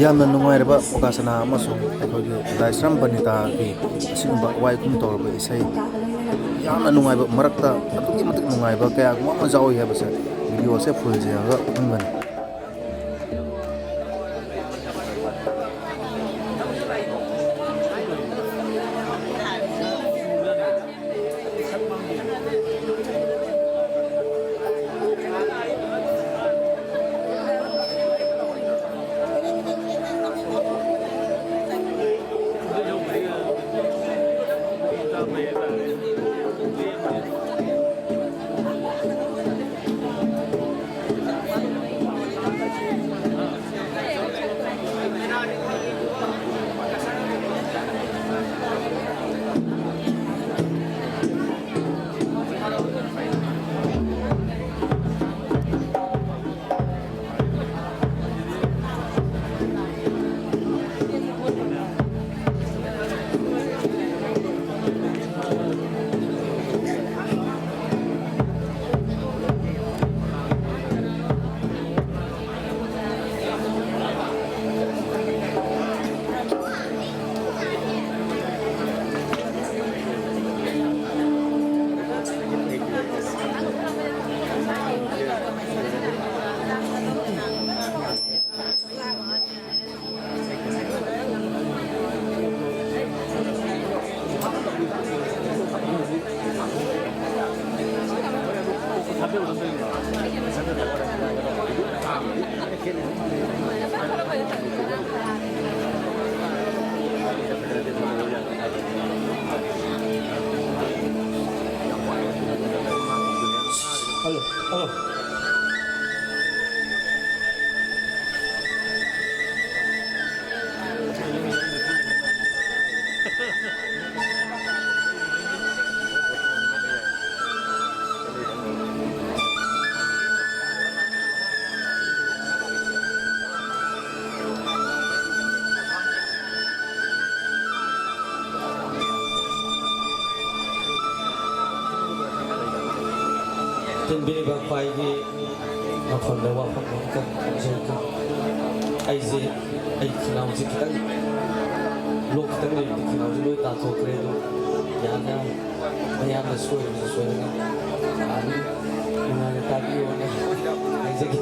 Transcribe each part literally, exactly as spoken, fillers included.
ꯌꯥꯝꯅ ꯅꯨꯡꯉꯥꯏꯔꯕ ꯄꯣꯀꯥꯁꯅꯥ ꯑꯃꯁꯨꯡ ꯑꯩꯈꯣꯏꯒꯤ ꯂꯥꯏꯁ꯭ꯔꯝ ꯕꯅꯤꯇꯥꯒꯤ ꯑꯁꯤꯒꯨꯝꯕ ꯋꯥꯏꯈꯨꯝ ꯇꯧꯔꯕ ꯏꯁꯩ, ꯌꯥꯝꯅ ꯅꯨꯡꯉꯥꯏꯕ ꯃꯔꯛꯇ ꯑꯗꯨꯛꯀꯤ ꯃꯇꯤꯛ ꯅꯨꯡꯉꯥꯏꯕ ꯀꯌꯥꯒꯨꯝꯕ ꯑꯃ ꯌꯥꯎꯏ ꯍꯥꯏꯕꯁꯦ ꯚꯤꯗꯤꯑꯣꯁꯦ ꯐꯨꯜ ꯌꯦꯡꯉꯒ ꯈꯪꯒꯅꯤ꯫ ꯇꯤꯟꯕꯤꯔꯤꯕ ꯈ꯭ꯋꯥꯏꯒꯤ ꯃꯐꯝꯗ ꯋꯥꯐꯝ ꯑꯃꯈꯛ ꯊꯝꯖꯒꯦ꯫ ꯑꯩꯁꯦ, ꯑꯩ ꯈꯅꯥꯎꯁꯦ ꯈꯤꯇꯪ, ꯂꯣꯛ ꯈꯤꯇꯪ ꯂꯩꯕꯗꯤ ꯈꯅꯥꯎꯁꯦ ꯂꯣꯏ ꯇꯥꯊꯣꯛꯈ꯭ꯔꯦ꯫ ꯑꯗꯨ ꯌꯥꯅ ꯃꯌꯥꯝꯅ ꯁꯣꯏꯕꯁꯨ ꯁꯣꯏꯗꯅ ꯑꯗꯨꯝ ꯅꯨꯡꯉꯥꯏꯅ ꯇꯥꯕꯤꯌꯣꯅ ꯍꯥꯏꯖꯒꯦ꯫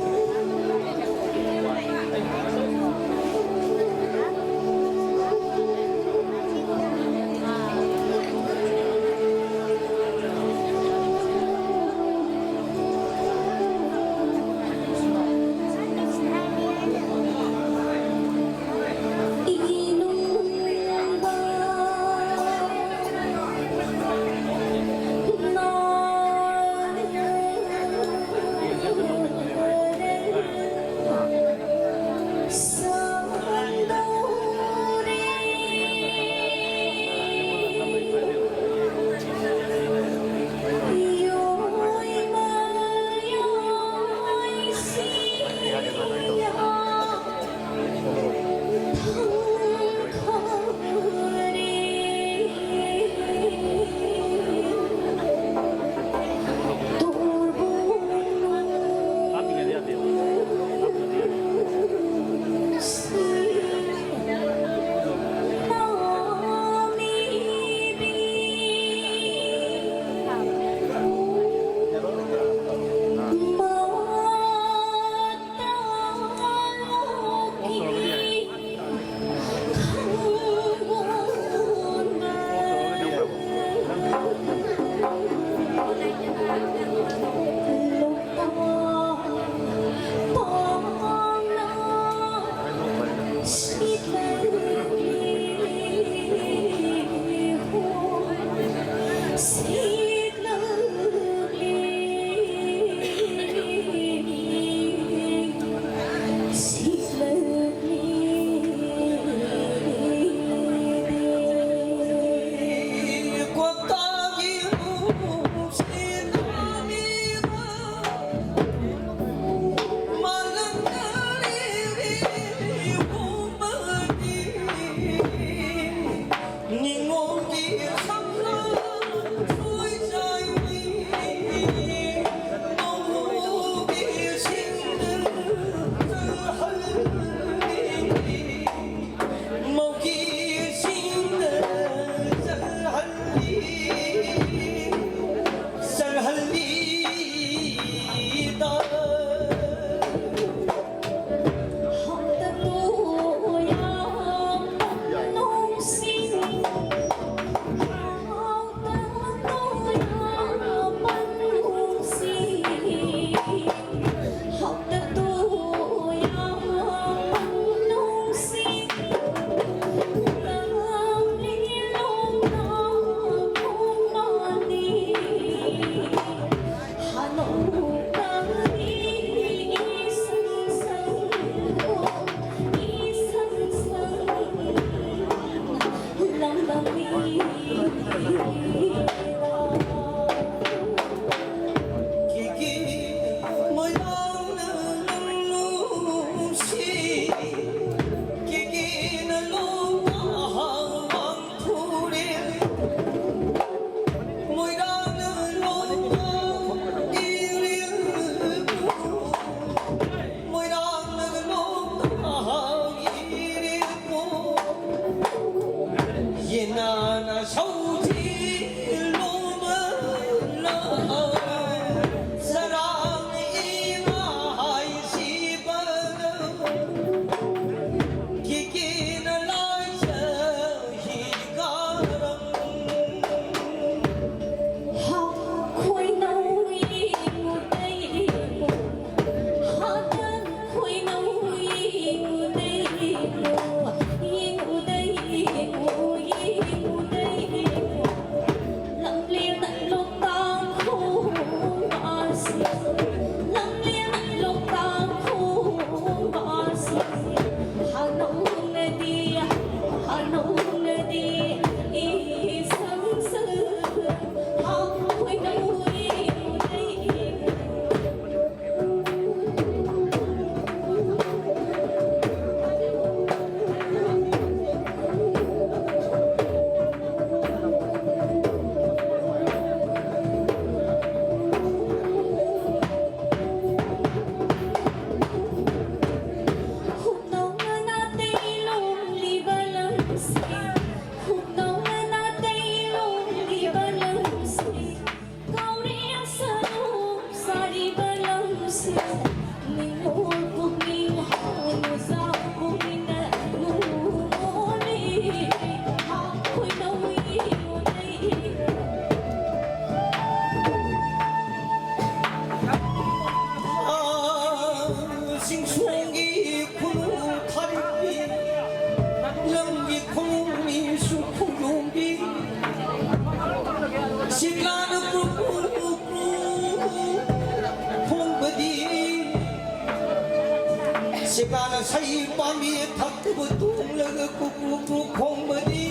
ꯁꯩ ꯄꯥꯝꯕꯤ ꯊꯛꯇꯕꯨ ꯇꯣꯡꯂꯒ ꯀꯨꯀ꯭ꯔꯨ ꯀ꯭ꯔꯨ ꯈꯣꯡꯕꯗꯤ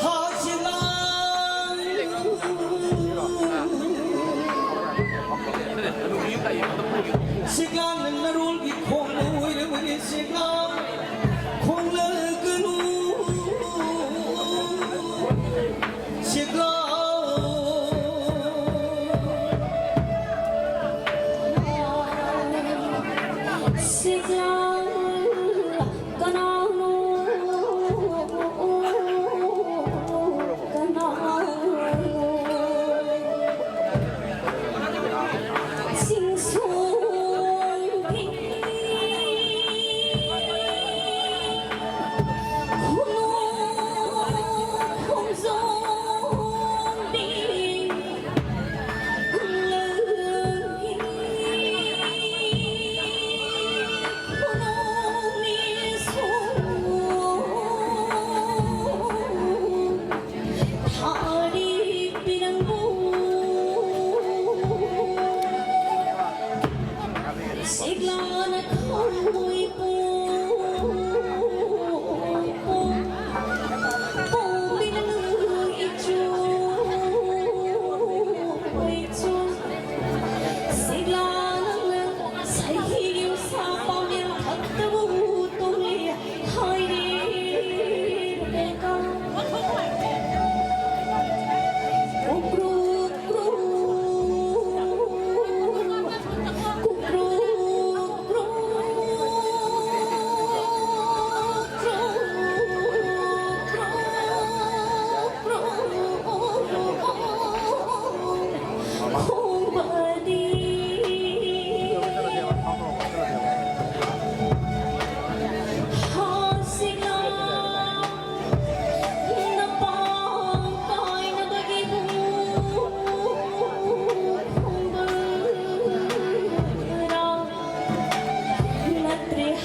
ꯍꯥꯁꯤꯅ꯫ ꯁꯤꯒꯥ ꯅꯪ ꯅꯔꯣꯜꯒꯤ ꯈꯣꯡꯕ ꯑꯣꯏꯔꯕꯗꯤ ꯁꯤꯒꯥ ꯈꯣꯡꯂꯒꯅꯨ꯫ ꯁꯤꯒꯥ꯫ ꯁꯤꯒꯥ ꯀꯅꯥꯅꯣ? ꯀꯅꯥꯅꯣ? ꯆꯤꯡꯁꯣꯏ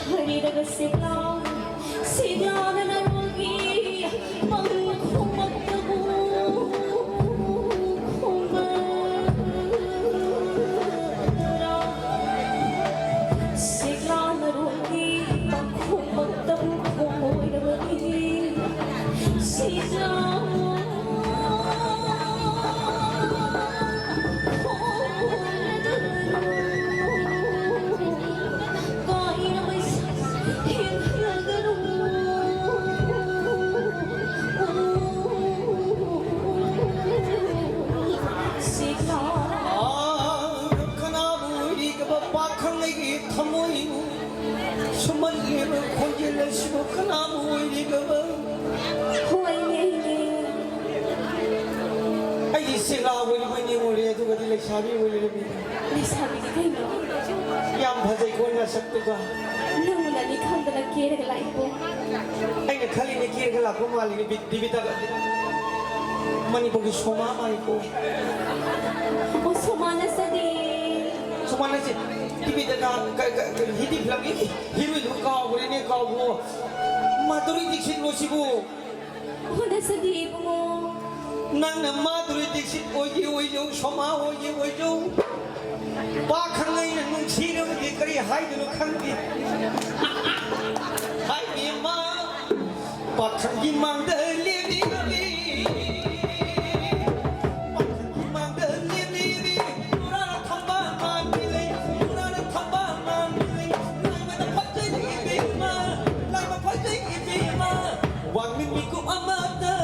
ꯍꯥꯏꯔꯤꯔꯒ ꯁꯤꯒꯥ, ꯁꯤꯒꯥꯅ ꯅꯔꯣꯜꯒꯤ ꯄꯪ ꯈꯨꯝꯃꯛꯇꯕꯨ ꯈꯨꯝꯕꯔꯥ? ꯁꯤꯒꯥ ꯅꯔꯣꯜꯒꯤ ꯁꯨꯝꯍꯠꯂꯤꯕ ꯈꯣꯟꯖꯦꯜ ꯑꯁꯤꯕꯨ ꯀꯅꯥꯕꯨ ꯑꯣꯏꯔꯤꯕ? ꯍꯣꯏꯅꯦ, ꯑꯩꯅꯦ꯫ ꯑꯩꯗꯤ ꯁꯦꯛꯂꯥ ꯑꯣꯏꯔꯤꯕꯣꯏ ꯅꯤꯡꯉꯨꯔꯦ, ꯑꯗꯨꯒꯗꯤ ꯂꯩꯁꯥꯕꯤ ꯑꯣꯏ ꯂꯩꯔꯝꯃꯤ꯫ ꯂꯩꯁꯥꯕꯤꯗꯤ ꯀꯩꯅꯣ? ꯌꯥꯝ ꯐꯖꯩꯀꯣ ꯅꯁꯛꯇꯨꯒ꯫ ꯅꯪꯅꯅꯤ ꯈꯪꯗꯅ ꯀꯦꯔꯒ ꯂꯥꯛꯏꯕꯣ? ꯑꯩꯅ ꯈꯜꯂꯤꯅꯦ, ꯀꯦꯔꯒ ꯂꯥꯛꯄ ꯃꯥꯜꯂꯤꯅꯦ, ꯕꯤ-, ꯗꯦꯕꯤꯇꯥꯒ꯫ ꯃꯅꯤꯄꯨꯔꯒꯤ ꯁꯣꯃꯥ ꯃꯥꯜꯂꯤꯀꯣ꯫ ꯑꯣ, ꯁꯣꯃꯥ ꯅꯠꯆꯗꯦ꯫ ꯁꯣꯃꯥ ꯅꯠꯆꯗꯦ꯫ ꯗꯦꯕꯤꯇꯥꯒ ꯀ-, ꯀ-, ꯀ-, ꯍꯤꯟꯗꯤ ꯐꯤꯂꯝꯒꯤ ꯍꯤꯔꯣꯏꯟꯗꯨ ꯀꯥꯎꯈ꯭ꯔꯦꯅꯦ, ꯀꯥꯎꯈ꯭ꯔꯣ꯫ ꯃꯥꯙꯨꯔꯤ ꯗꯤꯛꯁꯤꯠꯂꯣ ꯁꯤꯕꯨ? ꯑꯣ, ꯅꯠꯆꯗꯦ, ꯏꯕꯨꯡꯉꯣ꯫ ꯅꯪꯅ ꯃꯥꯙꯨꯔꯤ ꯗꯤꯛꯁꯤꯠ ꯑꯣꯏꯒꯦ ꯑꯣꯏꯖꯧ, ꯁꯣꯃꯥ ꯑꯣꯏꯒꯦ ꯑꯣꯏꯖꯧ, ꯄꯥꯈꯪ ꯑꯩꯅ ꯅꯨꯡꯁꯤꯔꯕꯗꯤ ꯀꯔꯤ ꯍꯥꯏꯗꯣꯏꯅꯣ ꯈꯪꯗꯦ꯫ ꯍꯥꯏꯕꯤꯃ, ꯄꯥꯈꯪꯒꯤ ꯃꯥꯡꯗ ꯂꯦꯞꯂꯤꯕꯤ, ꯄꯥꯈꯪꯒꯤ ꯃꯥꯡꯗ ꯂꯦꯞꯂꯤꯕꯤ, ꯅꯨꯔꯥꯅ ꯊꯝꯕꯥꯜ ꯃꯥꯟꯕꯤ ꯂꯩ, ꯅꯨꯔꯥꯅ ꯊꯝꯕꯥꯜ ꯃꯥꯟꯕꯤ ꯂꯩ, ꯂꯥꯏꯃꯗ ꯐꯖꯩ ꯏꯕꯦꯝꯃ, ꯂꯥꯏꯃ ꯐꯖꯩ ꯏꯕꯦꯝꯃ, ꯋꯥꯡꯅꯤꯡ ꯃꯤꯀꯨꯞ ꯑꯃꯇ,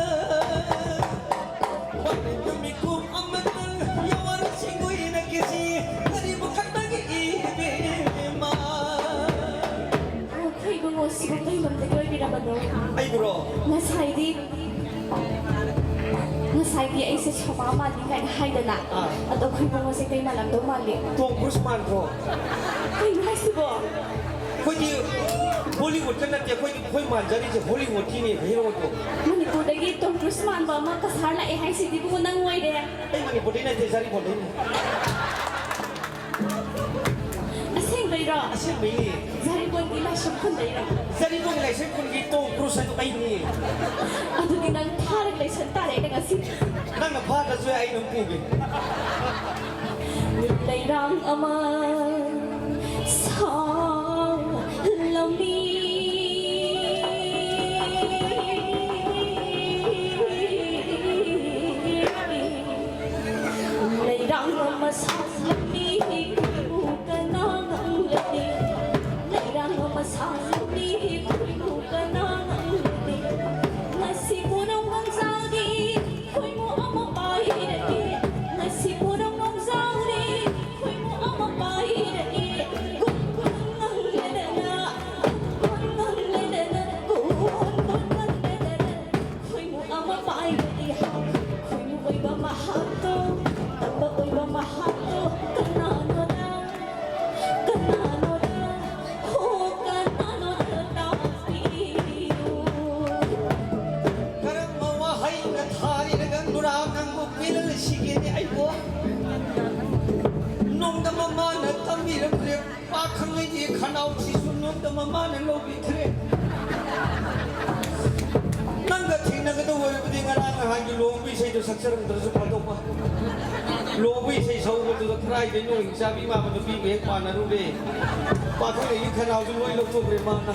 ꯋꯥꯡꯅꯤꯡ ꯃꯤꯀꯨꯞ ꯑꯃꯇ, ꯌꯥꯋꯥꯔ ꯁꯤꯡꯒꯨꯏꯅ ꯀꯤꯁꯤ, ꯀꯔꯤꯕꯨ ꯈꯟꯕꯒꯤ ꯏꯕꯦꯝꯃ? ꯑꯣ, ꯈꯣꯏꯕꯨ ꯉꯣꯁꯤꯕꯨ ꯀꯩ ꯂꯝꯗꯒꯤ ꯑꯣꯏꯕꯤꯔꯕꯅꯣ? ꯑꯩꯕꯨꯔꯣ? ꯉꯁꯥꯏꯗꯤ ꯉꯁꯥꯏꯗꯤ ꯑꯩꯁꯦ ꯁꯣꯃꯥ ꯃꯥꯜꯂꯤ ꯀꯥꯏꯅ ꯍꯥꯏꯗꯅ꯫ ꯑꯥ꯫ ꯑꯗꯣ ꯑꯩꯈꯣꯏ ꯏꯕꯨꯡꯉꯣꯁꯦ ꯀꯩ ꯃꯥꯜꯂꯝꯗꯧ ꯃꯥꯜꯂꯤ? ꯇꯣꯝ ꯀ꯭ꯔꯨꯁ ꯃꯥꯟꯗ꯭ꯔꯣ? ꯀꯩꯅꯣ ꯍꯥꯏꯁꯤꯕꯣ? ꯑꯩꯈꯣꯏꯗꯤ ꯕꯣꯂꯤꯋꯨꯗꯀ ꯅꯠꯇꯦ, ꯑꯩꯈꯣꯏꯗꯤ ꯑꯩꯈꯣꯏ ꯃꯥꯟꯖꯔꯤꯁꯦ ꯍꯣꯂꯤꯋꯨꯗꯀꯤꯅꯦ ꯍꯦꯔꯣꯗꯣ꯫ ꯃꯅꯤꯄꯨꯔꯗꯒꯤ ꯇꯣꯝ ꯀ꯭ꯔꯨꯁ ꯃꯥꯟꯕ ꯑꯃ ꯀꯁꯥꯔ ꯂꯥꯛꯑꯦ ꯍꯥꯏꯁꯤꯗꯤ ꯏꯕꯨꯡꯉꯣ ꯅꯪ ꯑꯣꯏꯔꯦ꯫ ꯑꯩ ꯃꯅꯤꯄꯨꯔꯗꯩ ꯅꯠꯇꯦ, ꯖꯥꯔꯤꯕꯣꯟꯗꯩꯅꯦ꯫ ꯑꯁꯦꯡꯕꯩꯔꯣ? ꯑꯁꯦꯡꯕꯩꯅꯦ꯫ ꯖꯥꯔꯤꯕꯣꯟꯒꯤ ꯂꯥꯏꯁ꯭ꯔꯝ ꯈꯨꯟꯗꯩꯔꯣ? ꯖꯥꯔꯤꯕꯣꯟꯒꯤ ꯂꯥꯏꯁ꯭ꯔꯝ ꯈꯨꯟꯒꯤ ꯇꯣꯝ ꯀ꯭ꯔꯨꯁ ꯍꯥꯏꯗꯣ ꯑꯩꯅꯦ꯫ ꯑꯗꯨꯗꯤ ꯅꯪ ꯐꯥꯔꯒ ꯂꯩꯁꯟ ꯇꯥꯔꯦ ꯑꯩꯅ ꯉꯁꯤ꯫ ꯅꯪꯅ ꯐꯥꯗ꯭ꯔꯁꯨ ꯌꯥꯏ, ꯑꯩ ꯑꯗꯨꯝ ꯄꯨꯒꯦ꯫ ꯂꯩꯔꯥꯡ ꯑꯃ ꯁꯥꯂꯝꯃꯤ꯫ ꯂꯩꯔꯥꯡ ꯑꯃ ꯁꯥꯠꯂꯝꯃꯤ, ꯈꯣꯏꯃꯨ ꯀꯅꯥ ꯉꯝꯂꯅꯤ? ꯂꯩꯔꯥꯡ ꯑꯃ ꯁꯥꯠꯂꯝꯃꯤ, ꯈꯣꯏꯃꯨ ꯀꯅꯥ ꯉꯝꯂꯅꯤ? ꯉꯁꯤ ꯄꯣꯔꯧ ꯅꯣꯡꯖꯥꯎꯗꯤ ꯈꯣꯏꯃꯨ ꯑꯃ ꯄꯥꯏꯔꯛꯏ, ꯉꯁꯤ ꯄꯣꯔꯧ ꯅꯣꯡꯖꯥꯎꯗꯤ ꯈꯣꯏꯃꯨ ꯑꯃ ꯄꯥꯏꯔꯛꯏ, ꯒꯨꯡ ꯒꯨꯡ ꯉꯪꯂꯗꯅ ꯅꯪ ꯂꯧꯕꯤꯈ꯭ꯔꯦ꯫ ꯅꯪꯒ ꯊꯦꯡꯅꯒꯗꯧꯕ ꯑꯣꯏꯔꯕꯗꯤ ꯉꯔꯥꯡ ꯅꯍꯥꯟꯒꯤ ꯂꯨꯍꯣꯡꯕ ꯏꯁꯩꯗꯣ ꯁꯛꯆꯔꯝꯗ꯭ꯔꯁꯨ ꯐꯗꯧꯕ꯫ ꯂꯨꯍꯣꯡꯕ ꯏꯁꯩ ꯁꯛꯎꯕꯗꯨꯗ ꯀꯗꯥꯏꯗꯩꯅꯣ ꯍꯤꯡꯆꯥꯕꯤ ꯃꯥꯟꯕ ꯅꯨꯄꯤꯒ ꯍꯦꯛ ꯄꯥꯟꯅꯔꯨꯔꯦ꯫ ꯄꯥꯈꯪ ꯑꯩꯒꯤ ꯈꯅꯥꯎꯁꯨ ꯂꯣꯏ ꯂꯧꯊꯣꯛꯈ꯭ꯔꯦ ꯃꯥꯅ꯫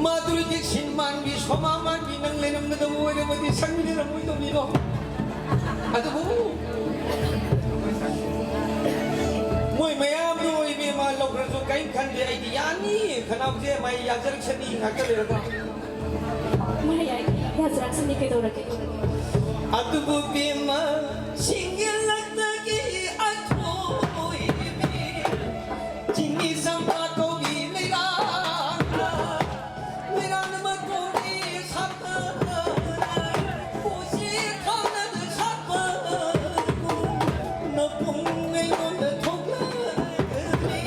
ꯃꯥꯗꯨꯔꯤ ꯗꯤꯛꯁꯤꯠ ꯃꯥꯟꯕꯤ, ꯁꯣꯃꯥ ꯃꯥꯟꯕꯤ ꯅꯪ ꯂꯩꯔꯝꯒꯗꯕ ꯑꯣꯏꯔꯕꯗꯤ ꯁꯛꯃꯤꯟꯅꯔꯝꯃꯣꯏꯗꯧꯅꯤꯗꯣ꯫ ꯑꯗꯨꯕꯨ ꯃꯣꯏ ꯃꯌꯥꯝꯗꯣ ꯏꯕꯦꯝꯃ ꯂꯧꯈ꯭ꯔꯁꯨ ꯀꯔꯤꯝ ꯈꯟꯗꯦ꯫ ꯑꯩꯗꯤ ꯌꯥꯅꯤ, ꯈꯅꯥꯎꯁꯦ ꯃꯥꯏ ꯌꯥꯖꯔꯛꯁꯅꯤ ꯉꯥꯛꯇ ꯂꯩꯔꯒ꯫ ꯃꯥ ꯌꯥꯏ, ꯌꯥꯖꯔꯛꯁꯅꯤ, ꯀꯩꯗꯧꯔꯒꯦ? ꯑꯗꯨꯕꯨ ꯕꯦꯝꯃ ꯁꯤꯡꯒꯤꯜꯂꯛꯇꯒꯤ ꯑꯊꯣꯏꯕꯤ ꯆꯤꯡꯃꯤ ꯆꯝꯄ꯭ꯔꯥ ꯀꯧꯕꯤ ꯂꯩꯔꯥꯡꯅ ꯂꯩꯔꯥꯡꯅ ꯃꯇꯣꯝꯕꯤ ꯁꯥꯠꯄ ꯄꯨꯟꯁꯤ ꯊꯥꯡꯅꯗ ꯁꯥꯠꯄ ꯅꯄꯨꯡ ꯑꯩꯉꯣꯟꯗ ꯊꯣꯛꯂꯛꯂꯤ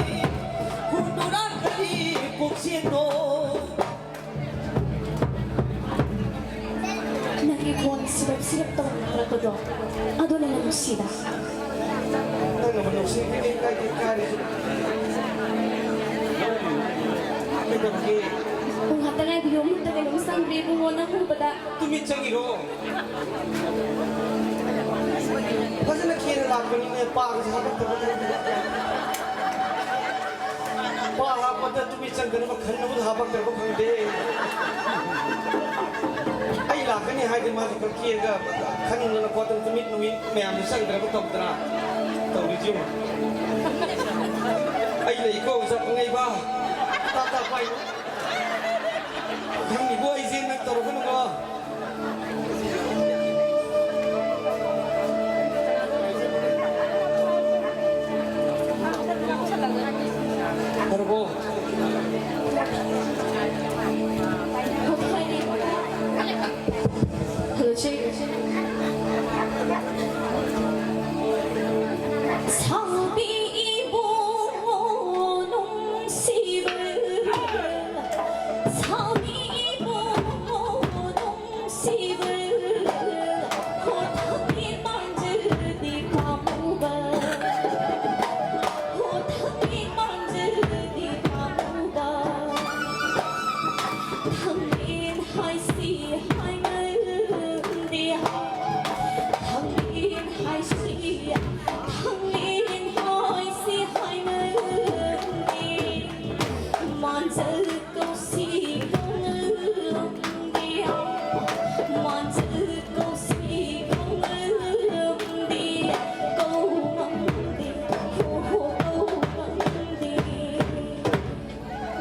ꯍꯨꯟꯗꯨꯔꯥꯟ ꯀꯔꯤ ꯄꯨꯛꯆꯦꯟꯅꯣ꯫ ꯅꯪꯒꯤ ꯈꯣꯟ ꯁꯤꯔꯞ ꯁꯤꯔꯞ ꯇꯧꯅ ꯉꯥꯡꯂꯛꯄꯗꯣ, ꯑꯗꯨꯅ ꯅꯪ ꯅꯨꯡꯁꯤꯗ꯫ ꯅꯪꯅꯕꯨ ꯅꯨꯡꯁꯤꯔꯗꯤ ꯀꯩ ꯀꯥꯏꯒꯦ, ꯀꯥꯏꯔꯁꯨ꯫ ꯀꯩꯗꯧꯔꯒꯦ? ꯄꯨꯡ ꯉꯥꯛꯇ ꯉꯥꯏꯕꯤꯌꯨ, ꯑꯃꯨꯛꯇ ꯀꯩꯅꯣꯝ ꯆꯪꯗ꯭ꯔꯤ ꯏꯕꯨꯡꯉꯣ, ꯅꯪ ꯎꯕꯗ꯫ ꯇꯨꯃꯤꯠ ꯆꯪꯉꯤꯔꯣ? ꯐꯖꯅ ꯀꯦꯅ ꯂꯥꯛꯄꯅꯤꯅꯦ, ꯄꯥꯒꯁꯦ ꯍꯥꯄꯛꯇꯕ꯫ ꯄꯥ ꯍꯥꯞꯄꯗ ꯇꯨꯃꯤꯠ ꯆꯪꯗꯅꯕ ꯈꯟ ꯑꯃꯨꯛ ꯍꯥꯄꯛꯇ꯭ꯔꯕ ꯈꯪꯗꯦ꯫ ꯑꯩ ꯂꯥꯛꯀꯅꯤ ꯍꯥꯏꯗꯤ ꯃꯥꯁꯨ ꯈꯔ ꯀꯦꯔꯒ ꯈꯟꯗꯅ ꯈꯣꯠꯇꯅ ꯇꯨꯃꯤꯠ ꯅꯨꯃꯤꯠ ꯃꯌꯥꯝꯗꯨ ꯆꯪꯗ꯭ꯔꯕ ꯇꯧꯗ꯭ꯔꯥ? ꯇꯧꯔꯤꯁꯤ ꯌꯦꯡꯉꯨ꯫ ꯑꯩ ꯂꯩꯀꯣ, ꯆꯠꯄꯉꯩꯕ꯫ ꯇꯥ ꯇꯥ ꯄꯥꯏ꯫ ꯈꯪꯉꯤꯕꯣ ꯑꯩꯁꯦ ꯅꯪ ꯇꯧꯔꯛꯀꯅꯨꯀꯣ꯫ ꯐꯔꯕꯣ? ꯍꯜꯂꯣ, ꯆꯦ꯫ ꯁꯥꯎꯕꯤ ꯏꯕꯨꯡꯉꯣ ꯅꯨꯡꯁꯤꯕ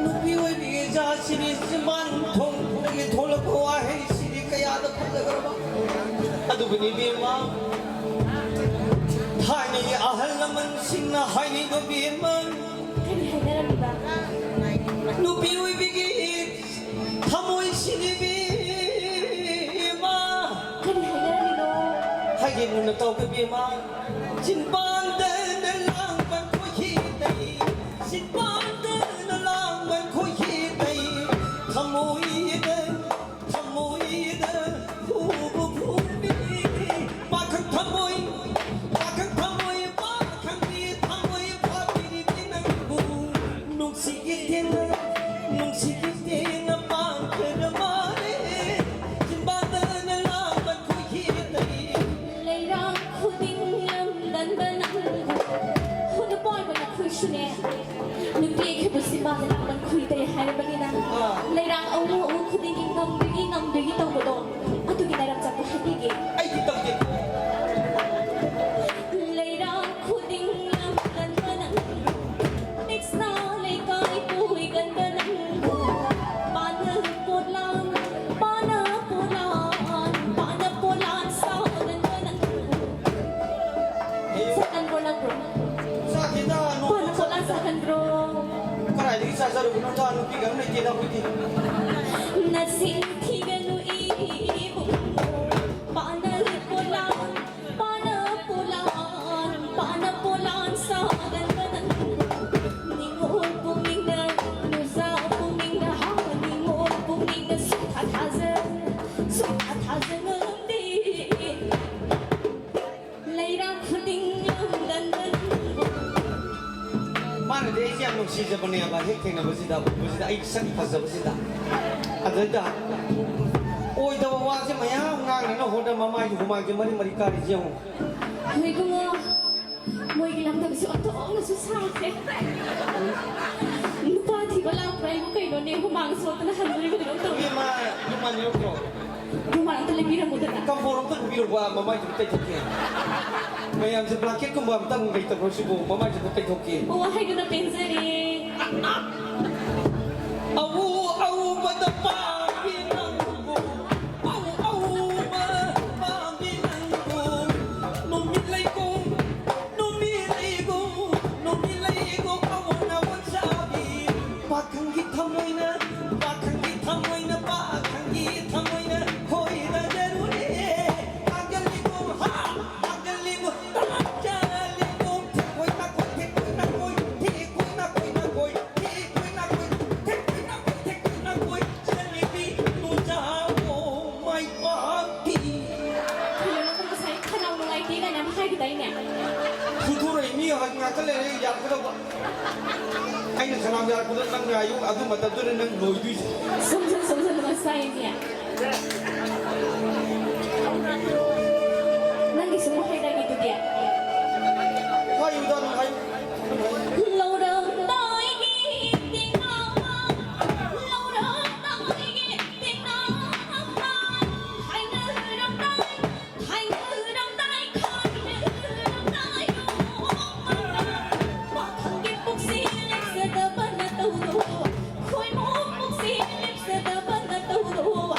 ꯅꯨꯄꯤ ꯑꯣꯏꯕꯤꯒꯤ ꯏꯆꯥꯁꯤꯗꯤ ꯆꯤꯝꯕꯥꯟ ꯊꯣꯡꯗꯒꯤ ꯊꯣꯛꯂꯛꯄ ꯋꯥꯍꯩꯁꯤꯗꯤ ꯀꯌꯥꯗ ꯐꯖꯈ꯭ꯔꯕ꯫ ꯑꯗꯨꯕꯨꯅꯤ ꯏꯕꯦꯝꯃ, ꯊꯥꯏꯅꯒꯤ ꯑꯍꯜ ꯂꯃꯟꯁꯤꯡꯅ ꯍꯥꯏꯅꯩꯗꯣ ꯏꯕꯦꯝꯃ, ꯀꯔꯤ ꯍꯥꯏꯅꯔꯝꯃꯤꯕ? ꯅꯨꯄꯤ ꯑꯣꯏꯕꯤꯒꯤ ꯊꯃꯣꯏꯁꯤꯅꯤ ꯏꯕꯦꯝꯃ꯫ ꯀꯔꯤ ꯍꯥꯏꯅꯔꯝꯃꯤꯅꯣ? ꯍꯥꯏꯒꯦ ꯃꯨꯟꯅ ꯇꯥꯎ ꯏꯕꯦꯝꯃ, ꯆꯤꯟꯕꯥꯟꯗꯅ ꯂꯥꯡꯕ ꯈꯣꯏꯍꯤ ꯇꯩ, ꯆꯤꯟꯕꯥꯟꯗꯅ ꯂꯥꯡꯕ ꯈꯣꯏꯍꯤ ꯇꯩ, ꯊꯃꯣꯏꯗ ꯊꯃꯣꯏꯗ ꯐꯨꯕ ꯐꯨꯕꯤ, ꯄꯥꯈꯪ ꯊꯃꯣꯏ, ꯄꯥꯈꯪ ꯊꯃꯣꯏ, ꯄꯥꯈꯪꯒꯤ ꯊꯃꯣꯏ ꯐꯥꯕꯤꯔꯤꯕꯤ ꯅꯪꯕꯨ ꯅꯨꯡꯁꯤꯈꯤꯗꯦꯅ, ꯅꯨꯡꯁꯤꯈꯤꯗꯦꯅ ꯄꯥꯡꯈ꯭ꯔ ꯃꯥꯜꯂꯦ꯫ ꯆꯤꯟꯕꯥꯟꯗꯅ ꯂꯥꯡꯕ ꯈꯣꯏꯍꯤ ꯇꯩ꯫ ꯂꯩꯔꯥꯡ ꯈꯨꯗꯤꯡ ꯂꯝꯗꯟꯕ ꯅꯪꯕꯨ꯫ ꯍꯣ, ꯅꯨꯄꯥ ꯑꯣꯏꯕ ꯅꯈꯣꯏꯁꯨꯅꯦ꯫ ꯅꯨꯄꯤ ꯑꯩꯈꯣꯏꯕꯨ ꯆꯤꯟꯕꯥꯟꯗ ꯂꯥꯡꯕ ꯈꯣꯏꯍꯤ ꯇꯩ ꯍꯥꯏꯔꯕꯅꯤꯅ, ꯑꯥ꯫ ꯂꯩꯔꯥꯡ ꯑꯎ ꯑꯎ ꯈꯨꯗꯤꯡꯒꯤ ꯉꯝꯕꯤꯒꯤ ꯉꯝꯕꯤꯒꯤ ꯇꯧꯕꯗꯣ, ꯑꯗꯨꯒꯤ ꯅꯥꯏꯔꯝ ꯆꯠꯄ ꯍꯥꯏꯕꯤꯒꯦ꯫ ꯑꯩꯗꯤ ꯇꯧꯗꯦ꯫ ꯂꯩꯔꯥꯡ ꯈꯨꯗꯤꯡ ꯂꯝꯗꯟꯕ ꯅꯪ, ꯃꯤꯠꯁꯅꯥ ꯂꯩꯀꯥꯏ ꯀꯣꯏꯒꯟꯕ ꯅꯪꯕꯨ, ꯄꯥꯅ ꯄꯣꯂꯥꯡ, ꯄꯥꯅ ꯄꯣꯂꯥꯡ, ꯄꯥꯅ ꯄꯣꯂꯥꯡ ꯁꯥꯒꯟꯕ ꯅꯪꯕꯨ꯫ ꯁꯥꯒꯟꯕ꯭ꯔꯣ ꯅꯪꯕ꯭ꯔꯣ? ꯆꯥꯗꯦꯗ, ꯅꯣꯡꯃ ꯄꯥꯅ ꯄꯣꯂꯥꯡ ꯆꯥꯗꯦ꯫ ꯁꯥꯒꯟꯕ꯭ꯔꯣ? ꯀꯗꯥꯏꯗꯒꯤ ꯆꯥꯖꯔꯨꯕꯅꯣꯗ, ꯅꯨꯄꯤꯒ ꯑꯝ ꯂꯩꯇꯦꯗ ꯑꯩꯈꯣꯏꯗꯤ꯫ ꯅꯆꯤꯟ ꯊꯤꯒꯅꯨ ꯏꯕꯨꯡꯉꯣ, ꯄꯥꯅ ꯄꯣꯂꯥꯡ, ꯄꯥꯅ ꯄꯣꯂꯥꯡ, ꯄꯥꯅ ꯄꯣꯂꯥꯡ ꯁꯥꯒꯟꯕ ꯅꯪ꯫ ꯅꯤꯉꯣꯜ ꯄꯨꯛꯅꯤꯡꯗ, ꯅꯨꯡꯖꯥꯎ ꯄꯨꯛꯅꯤꯡꯗ, ꯍꯥ, ꯅꯤꯉꯣꯜ ꯄꯨꯛꯅꯤꯡꯗ ꯁꯨꯡꯊꯥ ꯊꯥꯖ-, ꯁꯨꯡꯊꯥ ꯊꯥꯖ ꯉꯝꯗꯦ꯫ ꯂꯩꯔꯥꯡ ꯈꯨꯗꯤꯡ ꯂꯝꯗꯟꯕ ꯅꯪꯕꯨ꯫ ꯃꯥꯅꯗꯤ ꯑꯩꯁꯦ ꯌꯥꯝ ꯅꯨꯡꯁꯤꯖꯕꯅꯦꯕ, ꯍꯦꯛ ꯊꯦꯡꯅꯕꯁꯤꯗ, ꯎꯕꯁꯤꯗ, ꯑꯩ ꯁꯛ ꯐꯖꯕꯁꯤꯗ꯫ ꯑꯗꯨꯗ ꯑꯣꯏꯗꯕ ꯋꯥꯁꯦ ꯃꯌꯥꯝ ꯉꯥꯡꯅꯅ ꯍꯣꯠꯅ ꯃꯃꯥꯏꯒꯤ ꯍꯨꯃꯥꯡꯁꯦ ꯃꯔꯤ ꯃꯔꯤ ꯀꯥꯔꯤꯁꯦ ꯌꯦꯡꯉꯨ꯫ ꯍꯣꯏ ꯏꯕꯨꯡꯉꯣ, ꯃꯣꯏꯒꯤ ꯂꯝꯗꯝꯁꯦ ꯑꯣꯟꯊꯣꯛꯅꯁꯨ ꯁꯥꯈ꯭ꯔꯦ꯫ ꯅꯨꯄꯥ ꯊꯤꯕ ꯂꯥꯛꯄ꯭ꯔꯥ ꯏꯕꯨꯡꯉꯣ? ꯀꯩꯅꯣꯅꯦ, ꯍꯨꯃꯥꯡ ꯁꯣꯠꯇꯅ ꯍꯟꯗꯣꯔꯤꯕ ꯀꯩꯅꯣꯝ ꯇꯧꯔꯤ꯫ ꯏꯃꯥ, ꯏꯃꯥ ꯌꯥꯎꯗ꯭ꯔꯣ? ꯔꯨꯃꯥꯜ ꯑꯝꯇ ꯂꯩꯕꯤꯔꯝꯃꯨꯗꯅ꯫ ꯀꯝꯐꯣꯔ ꯑꯝꯇ ꯄꯤꯕꯤꯔꯛꯄ, ꯃꯃꯥꯏꯗꯨ ꯇꯩꯊꯣꯛꯀꯦ꯫ ꯃꯌꯥꯝꯁꯦ ꯕ꯭ꯂꯥꯡꯀꯦꯠꯀꯨꯝꯕ ꯑꯝꯇꯪ ꯂꯩꯇꯕ꯭ꯔꯣ ꯁꯤꯕꯨ? ꯃꯃꯥꯏꯁꯦ ꯑꯝꯇ ꯇꯩꯊꯣꯛꯀꯦ꯫ ꯑꯣ, ꯍꯥꯏꯗꯨꯅ ꯄꯦꯟꯖꯔꯦ꯫ ꯑꯎ ꯑꯎꯕꯗ ꯄꯥꯝꯃꯤ ꯅꯪꯕꯨ, ꯑꯎ ꯑꯎꯕ ꯄꯥꯝꯃꯤ ꯅꯪꯕꯨ, ꯅꯨꯃꯤꯠ ꯂꯩꯀꯣ, ꯅꯨꯃꯤꯠ ꯂꯩꯀꯣ, ꯅꯨꯃꯤꯠ ꯂꯩꯀꯣ, ꯑꯎ ꯅꯎ ꯆꯥꯕꯤ꯫ ꯄꯥꯈꯪꯒꯤ ꯊꯃꯣꯏꯅ, ꯄꯥꯈꯪꯒꯤ ꯊꯃꯣꯏꯅ, ꯄꯥꯈꯪꯒꯤ ꯊꯃꯣꯏꯅ ꯈꯣꯏꯗꯖꯔꯨꯔꯦ꯫ ꯄꯥꯒꯜꯂꯤꯕꯣ, ꯍꯥ? ꯄꯥꯒꯜꯂꯤꯕꯣ, ꯄꯥꯒꯜꯂꯤꯕꯣ, ꯊꯦꯛꯀꯣꯏ ꯅꯥꯀꯣꯏ, ꯊꯦꯛꯀꯣꯏ ꯅꯥꯀꯣꯏ, ꯊꯦꯛꯀꯣꯏ ꯅꯥꯀꯣꯏ, ꯊꯦꯛꯀꯣꯏ ꯅꯥꯀꯣꯏ, ꯊꯦꯛꯀꯣꯏ ꯅꯥꯀꯣꯏ, ꯊꯦꯛꯀꯣꯏ ꯅꯥꯀꯣꯏ, ꯖꯂꯦꯕꯤ ꯅꯨꯖꯥꯎ ꯃꯥꯏ ꯄꯥꯛꯄꯤ꯫ ꯀꯩꯅꯣ, ꯅꯪ ꯉꯁꯥꯏ ꯈꯅꯥꯎ ꯅꯨꯡꯉꯥꯏꯇꯦ ꯀꯥꯏꯅ ꯑꯃ ꯍꯥꯏꯈꯤꯗꯥꯏꯅꯦ? ꯐꯨꯊꯣꯔꯛꯏ ꯃꯤ ꯉꯥꯛꯇ ꯂꯩꯔꯦ, ꯌꯥꯔꯛꯀꯗꯧꯕ꯫ ꯑꯩꯅ ꯈꯅꯥꯎ ꯌꯥꯔꯛꯄꯗꯣ ꯅꯪ ꯉꯥꯏꯌꯨ, ꯑꯗꯨ ꯃꯇꯝꯗꯨꯗ ꯅꯪ ꯂꯣꯏꯗꯣꯏꯁꯦ꯫ ꯁꯨꯝ ꯁꯨꯝ ꯁꯨꯝ ꯁꯨꯝ ꯉꯁꯥꯏꯁꯦ꯫ ꯅꯪꯒꯤꯁꯨ ꯑꯃ ꯍꯥꯏꯔꯒꯦ ꯑꯗꯨꯗꯤ꯫ ꯍꯥꯏꯌꯨꯗ, ꯑꯗꯨꯝ ꯍꯥꯏꯌꯨ꯫ ꯂꯧꯔꯝꯗꯥꯏꯒꯤ ꯇꯦꯡꯅꯥ ꯑꯃ, ꯂꯧꯔꯝꯗꯥꯏꯒꯤ ꯇꯦꯡꯅꯥ ꯑꯃ, ꯍꯥꯏꯅꯔꯝꯗꯥꯏ, ꯍꯥꯏꯅꯔꯝꯗꯥꯏ, ꯈꯥꯏꯅꯔꯝꯗꯥꯏ, ꯄꯥꯈꯪꯒꯤ ꯄꯨꯛꯁꯤ ꯂꯦꯞꯆꯗꯕ ꯅꯇꯧꯗꯣ, ꯈꯣꯏꯃꯣ ꯄꯨꯛꯁꯤ ꯂꯦꯞꯆꯗꯕ ꯅꯇꯧꯗꯣ,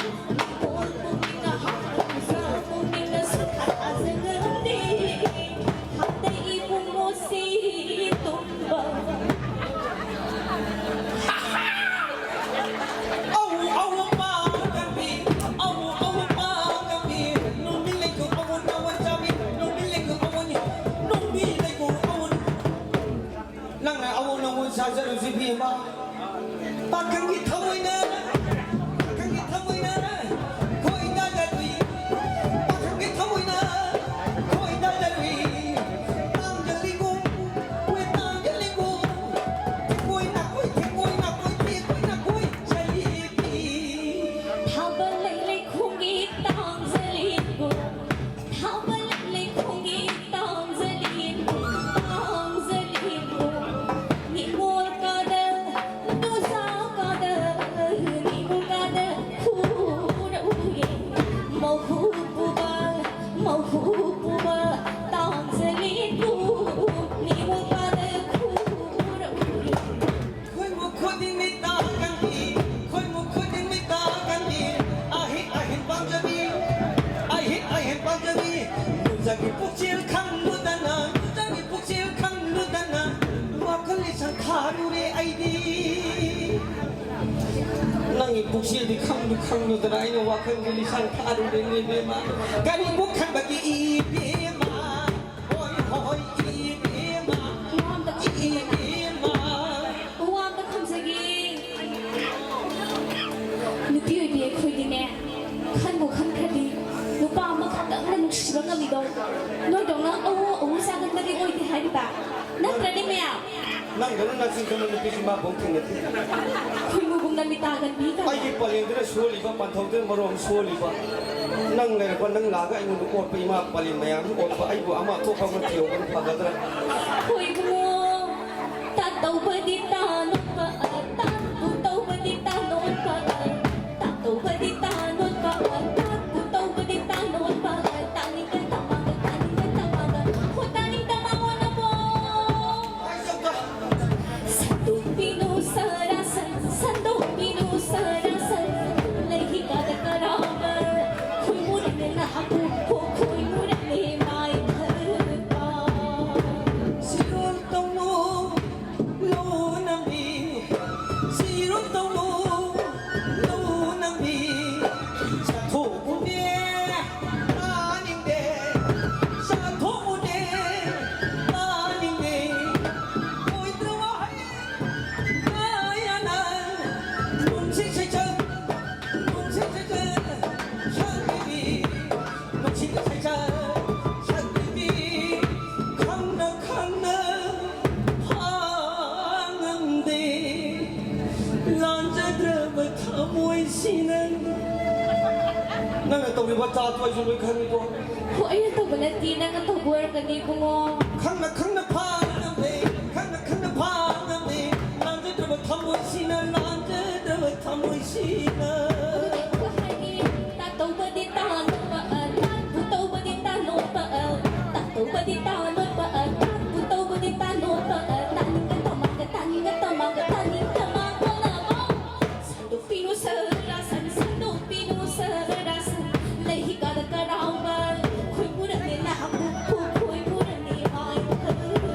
ꯅꯤꯡꯉꯣꯜ ꯄꯨꯛꯅꯤꯡꯅ ꯍꯥꯠꯂꯕꯁꯨ ꯄꯨꯛꯅꯤꯡꯅ ꯁꯨꯛꯊꯥ ꯊꯥꯖꯔꯝꯗꯦ꯫ ꯍꯥꯠꯇ ꯏꯕꯨꯡꯉꯣ ꯁꯤ ꯇꯨꯝꯕ꯫ ꯑꯧ, ꯑꯧ, ꯄꯥꯡꯒꯜꯕꯤ, ꯑꯧ, ꯑꯧ, ꯄꯥꯡꯒꯜꯕꯤ, ꯅꯨꯃꯤꯠ ꯂꯩꯀꯨ ꯑꯋꯨꯟ ꯑꯋꯨꯟ ꯆꯥꯕꯤ, ꯅꯨꯃꯤꯠ ꯂꯩꯀꯨ ꯑꯋꯨꯟ, ꯅꯨꯃꯤꯠ ꯂꯩꯀꯨ ꯑꯋꯨꯟ꯫ ꯅꯪꯅ ꯑꯋꯨꯟ ꯑꯋꯨꯟ ꯆꯥꯖꯔꯨꯁꯤ ꯏꯕꯦꯝꯃ꯫ ꯄꯥꯈꯪꯒꯤ ꯊꯃꯣꯏꯅ, ꯄꯥꯈꯪꯒꯤ ꯊꯃꯣꯏꯅ ꯈꯣꯏꯗꯥꯖꯔꯨꯏ꯫ ꯄꯥꯈꯪꯒꯤ ꯊꯃꯣꯏꯅ ꯈꯣꯏꯗꯥꯖꯔꯨꯏ꯫ ꯇꯥꯡꯖꯂꯤꯒꯨꯝ, ꯍꯣꯏ ꯇꯥꯡꯖꯂꯤꯒꯨꯝ꯫ ꯊꯦꯛꯀꯣꯏ ꯅꯥꯀꯣꯏ, ꯊꯦꯛꯀꯣꯏ ꯅꯥꯀꯣꯏ, ꯊꯦꯛꯀꯣꯏ ꯅꯥꯀꯣꯏ ꯖꯂꯤꯕꯤ꯫ ꯊꯥꯕꯜ ꯂꯩ ꯂꯩꯈꯣꯡꯒꯤ ꯇꯥꯡꯖꯂꯤꯒꯨꯝ꯫ ꯊꯥꯕꯜ ꯂꯩ ꯂꯩꯈꯣꯡꯒꯤ ꯇꯥꯡꯖꯂꯤꯒꯨꯝ, ꯇꯥꯡꯖꯂꯤꯒꯨꯝ꯫ ꯅꯤꯡꯉꯣꯜ ꯀꯥꯗ, ꯅꯨꯡꯖꯥꯎ ꯀꯥꯗ꯫ ꯑꯩꯗꯤ ꯅꯪꯒꯤ ꯄꯨꯛꯆꯦꯜꯗꯤ ꯈꯪꯗꯨ ꯈꯪꯗꯨꯗꯅ ꯑꯩꯅ ꯋꯥꯈꯜꯒꯤ ꯂꯤꯁꯥꯡ ꯊꯥꯔꯨꯔꯦꯅꯦ ꯏꯕꯦꯝꯃ꯫ ꯀꯔꯤꯕꯨ ꯈꯟꯕꯒꯤ ꯏꯕꯦꯝꯃ? ꯍꯣꯏ, ꯍꯣꯏ, ꯏꯕꯦꯝꯃ, ꯋꯥ ꯑꯝꯇ ꯈꯨꯝꯁꯤꯜꯂꯨꯅ꯫ ꯏꯕꯦꯝꯃ꯫ ꯋꯥ ꯑꯝꯇ ꯈꯨꯝꯖꯒꯦ꯫ ꯅꯨꯄꯤ ꯑꯣꯏꯕꯤ ꯑꯩꯈꯣꯏꯗꯤꯅꯦ, ꯈꯟꯕꯨ ꯈꯟꯈ꯭ꯔꯗꯤ ꯅꯨꯄꯥ ꯑꯃꯈꯛꯇꯪꯅ ꯅꯨꯡꯁꯤꯕ ꯉꯝꯃꯤꯗꯣ, ꯅꯣꯏꯗꯧꯅ ꯑꯎ ꯑꯎ ꯆꯥꯒꯟꯕꯗꯤ ꯑꯣꯏꯗꯦ ꯍꯥꯏꯔꯤꯕ ꯅꯠꯇ꯭ꯔꯅꯦ ꯃꯌꯥꯝ? ꯅꯪꯗꯧꯅ ꯅꯆꯤꯟ ꯀꯟꯕ ꯅꯨꯄꯤꯁꯤ ꯃꯥ ꯐꯥꯎ ꯊꯦꯡꯅꯗꯦ꯫ ꯈꯣꯏꯃꯨꯒꯨꯝꯅ ꯃꯤꯇꯥꯒꯟꯕꯤ ꯀꯥꯏꯅ꯫ ꯑꯩꯒꯤ ꯄꯂꯦꯝꯗꯨꯅ ꯁꯣꯜꯂꯤꯕ, ꯄꯟꯊꯧꯗꯨꯅ ꯃꯔꯣꯝ ꯁꯣꯜꯂꯤꯕ꯫ ꯅꯪ ꯂꯩꯔꯛꯄ, ꯅꯪ ꯂꯥꯛꯑꯒ ꯑꯩꯉꯣꯟꯗ ꯑꯣꯠꯄ, ꯏꯃꯥ ꯄꯂꯦꯝ ꯃꯌꯥꯝꯗꯨ ꯑꯣꯠꯄ, ꯑꯩꯕꯨ ꯑꯃ ꯑꯇꯣꯞꯄ ꯑꯃ ꯊꯤꯍꯧꯕꯅ ꯐꯒꯗ꯭ꯔꯥ? ꯍꯣꯏ ꯏꯕꯨꯡꯉꯣ, ꯇꯥ ꯇꯧꯕꯗꯤ ꯇꯥ ꯅꯣꯠꯄ, ꯇꯥꯕꯨ ꯇꯧꯕꯗꯤ ꯇꯥ ꯅꯣꯠꯄ, ꯇꯥ ꯇꯧꯕꯗꯤ ꯇꯥ ꯅꯣꯠꯄ, ꯇꯥꯕꯨ ꯇꯧꯕꯗꯤ ꯇꯥ ꯅꯣꯠꯄ, ꯇꯥꯅꯤꯡꯗ ꯇꯃꯥꯒ, ꯇꯥꯅꯤꯡꯗ ꯇꯃꯥꯒ, ꯍꯣ ꯇꯥꯅꯤꯡꯗ ꯃꯥꯉꯣꯟꯗꯕꯣ꯫ ꯁꯟꯗꯣꯛꯄꯤꯅꯨ ꯁꯔꯥꯁꯟ, ꯁꯟꯗꯣꯛꯄꯤꯅꯨ ꯁꯔꯥꯁꯟ, ꯂꯩꯍꯤꯀꯥꯗ ꯀꯔꯥꯕ, ꯈꯣꯏꯃꯨꯔꯅꯦ ꯅꯍꯥꯛꯄꯨ, ꯈꯣ ꯈꯣꯏꯃꯨꯔꯅꯦ ꯃꯥꯏ ꯈꯔꯄꯥ꯫ ꯁꯤꯔꯣꯜ ꯇꯧꯅꯨ, ꯂꯧ ꯅꯝꯕꯤ, ꯁꯤꯔꯣꯜ ꯇꯧꯅꯨ, ꯂꯧ ꯅꯝꯕꯤ, ꯆꯥꯊꯣꯛꯎꯅꯦ꯫ ꯇꯥꯅꯤꯡꯗꯦ, ꯆꯥꯊꯣꯛꯎꯅꯦ, ꯇꯥꯅꯤꯡꯗꯦ꯫ ꯑꯣꯏꯗ꯭ꯔ ꯋꯥꯍꯩ ꯀꯌꯥꯅ ꯅꯨꯡꯁꯤꯠ ꯁꯩꯆꯠ, ꯅꯨꯡꯁꯤꯠ ꯁꯩꯆꯠ ꯁꯛꯂꯤꯕꯤ, ꯅꯨꯡꯁꯤꯠ ꯁꯩꯆꯠ ꯁꯛꯂꯤꯕꯤ, ꯈꯪꯅ ꯈꯪꯅ ꯐꯥꯉꯝꯗꯦ꯫ ꯂꯥꯟꯖꯗ꯭ꯔꯕ ꯊꯃꯣꯏꯁꯤꯅ꯫ ꯅꯪꯅ ꯇꯧꯔꯤꯕ ꯆꯥꯛꯇꯣ ꯑꯩꯁꯨ ꯂꯣꯏ ꯈꯪꯉꯤꯀꯣ꯫ ꯍꯣ, ꯑꯩꯅ ꯇꯧꯕ ꯅꯠꯇꯦ, ꯅꯪꯅ ꯇꯧꯕ ꯑꯣꯏꯔꯝꯒꯅꯤ ꯏꯕꯨꯡꯉꯣ꯫ ꯈꯪꯅ ꯈꯪꯅ ꯐꯥꯉꯝꯗꯦ, ꯈꯪꯅ ꯈꯪꯅ ꯐꯥꯉꯝꯗꯦ, ꯂꯥꯟꯖꯗ꯭ꯔꯕ ꯊꯃꯣꯏꯁꯤꯅ, ꯂꯥꯟꯖꯗ꯭ꯔꯕ ꯊꯃꯣꯏꯁꯤꯅ꯫ ꯑꯗꯨꯗꯤ ꯑꯃꯨꯛꯀ ꯍꯥꯏꯒꯦ, ꯇꯥ ꯇꯧꯕꯗꯤ ꯇꯥ ꯅꯣꯠꯄ, ꯑ, ꯇꯥꯕꯨ ꯇꯧꯕꯗꯤ ꯇꯥ ꯅꯣꯠꯄ, ꯑ, ꯇꯥ ꯇꯧꯕꯗꯤ ꯇꯥ ꯅꯣꯠꯄ, ꯑ, ꯇꯥꯕꯨ ꯇꯧꯕꯗꯤ ꯇꯥ ꯅꯣꯠꯄ, ꯑ, ꯇꯥꯅꯤꯡꯒ ꯇꯃꯥꯒ, ꯇꯥꯅꯤꯡꯒ ꯇꯃꯥꯒ, ꯇꯥꯅꯤꯡꯒ ꯃꯥ ꯀꯣꯅꯕꯣ꯫ ꯁꯟꯗꯣꯛꯄꯤꯅꯨ ꯁꯔꯥꯁꯟ, ꯁꯟꯗꯣꯛꯄꯤꯅꯨ ꯁꯔꯥꯁꯟ, ꯂꯩꯍꯤꯀꯥꯗ ꯀꯔꯥꯎꯕ, ꯈꯣꯏꯃꯨꯔꯅꯦ ꯅꯍꯥꯛꯄꯨ, ꯈꯣꯏꯃꯨꯔꯅꯦ ꯃꯥꯏ ꯈꯔ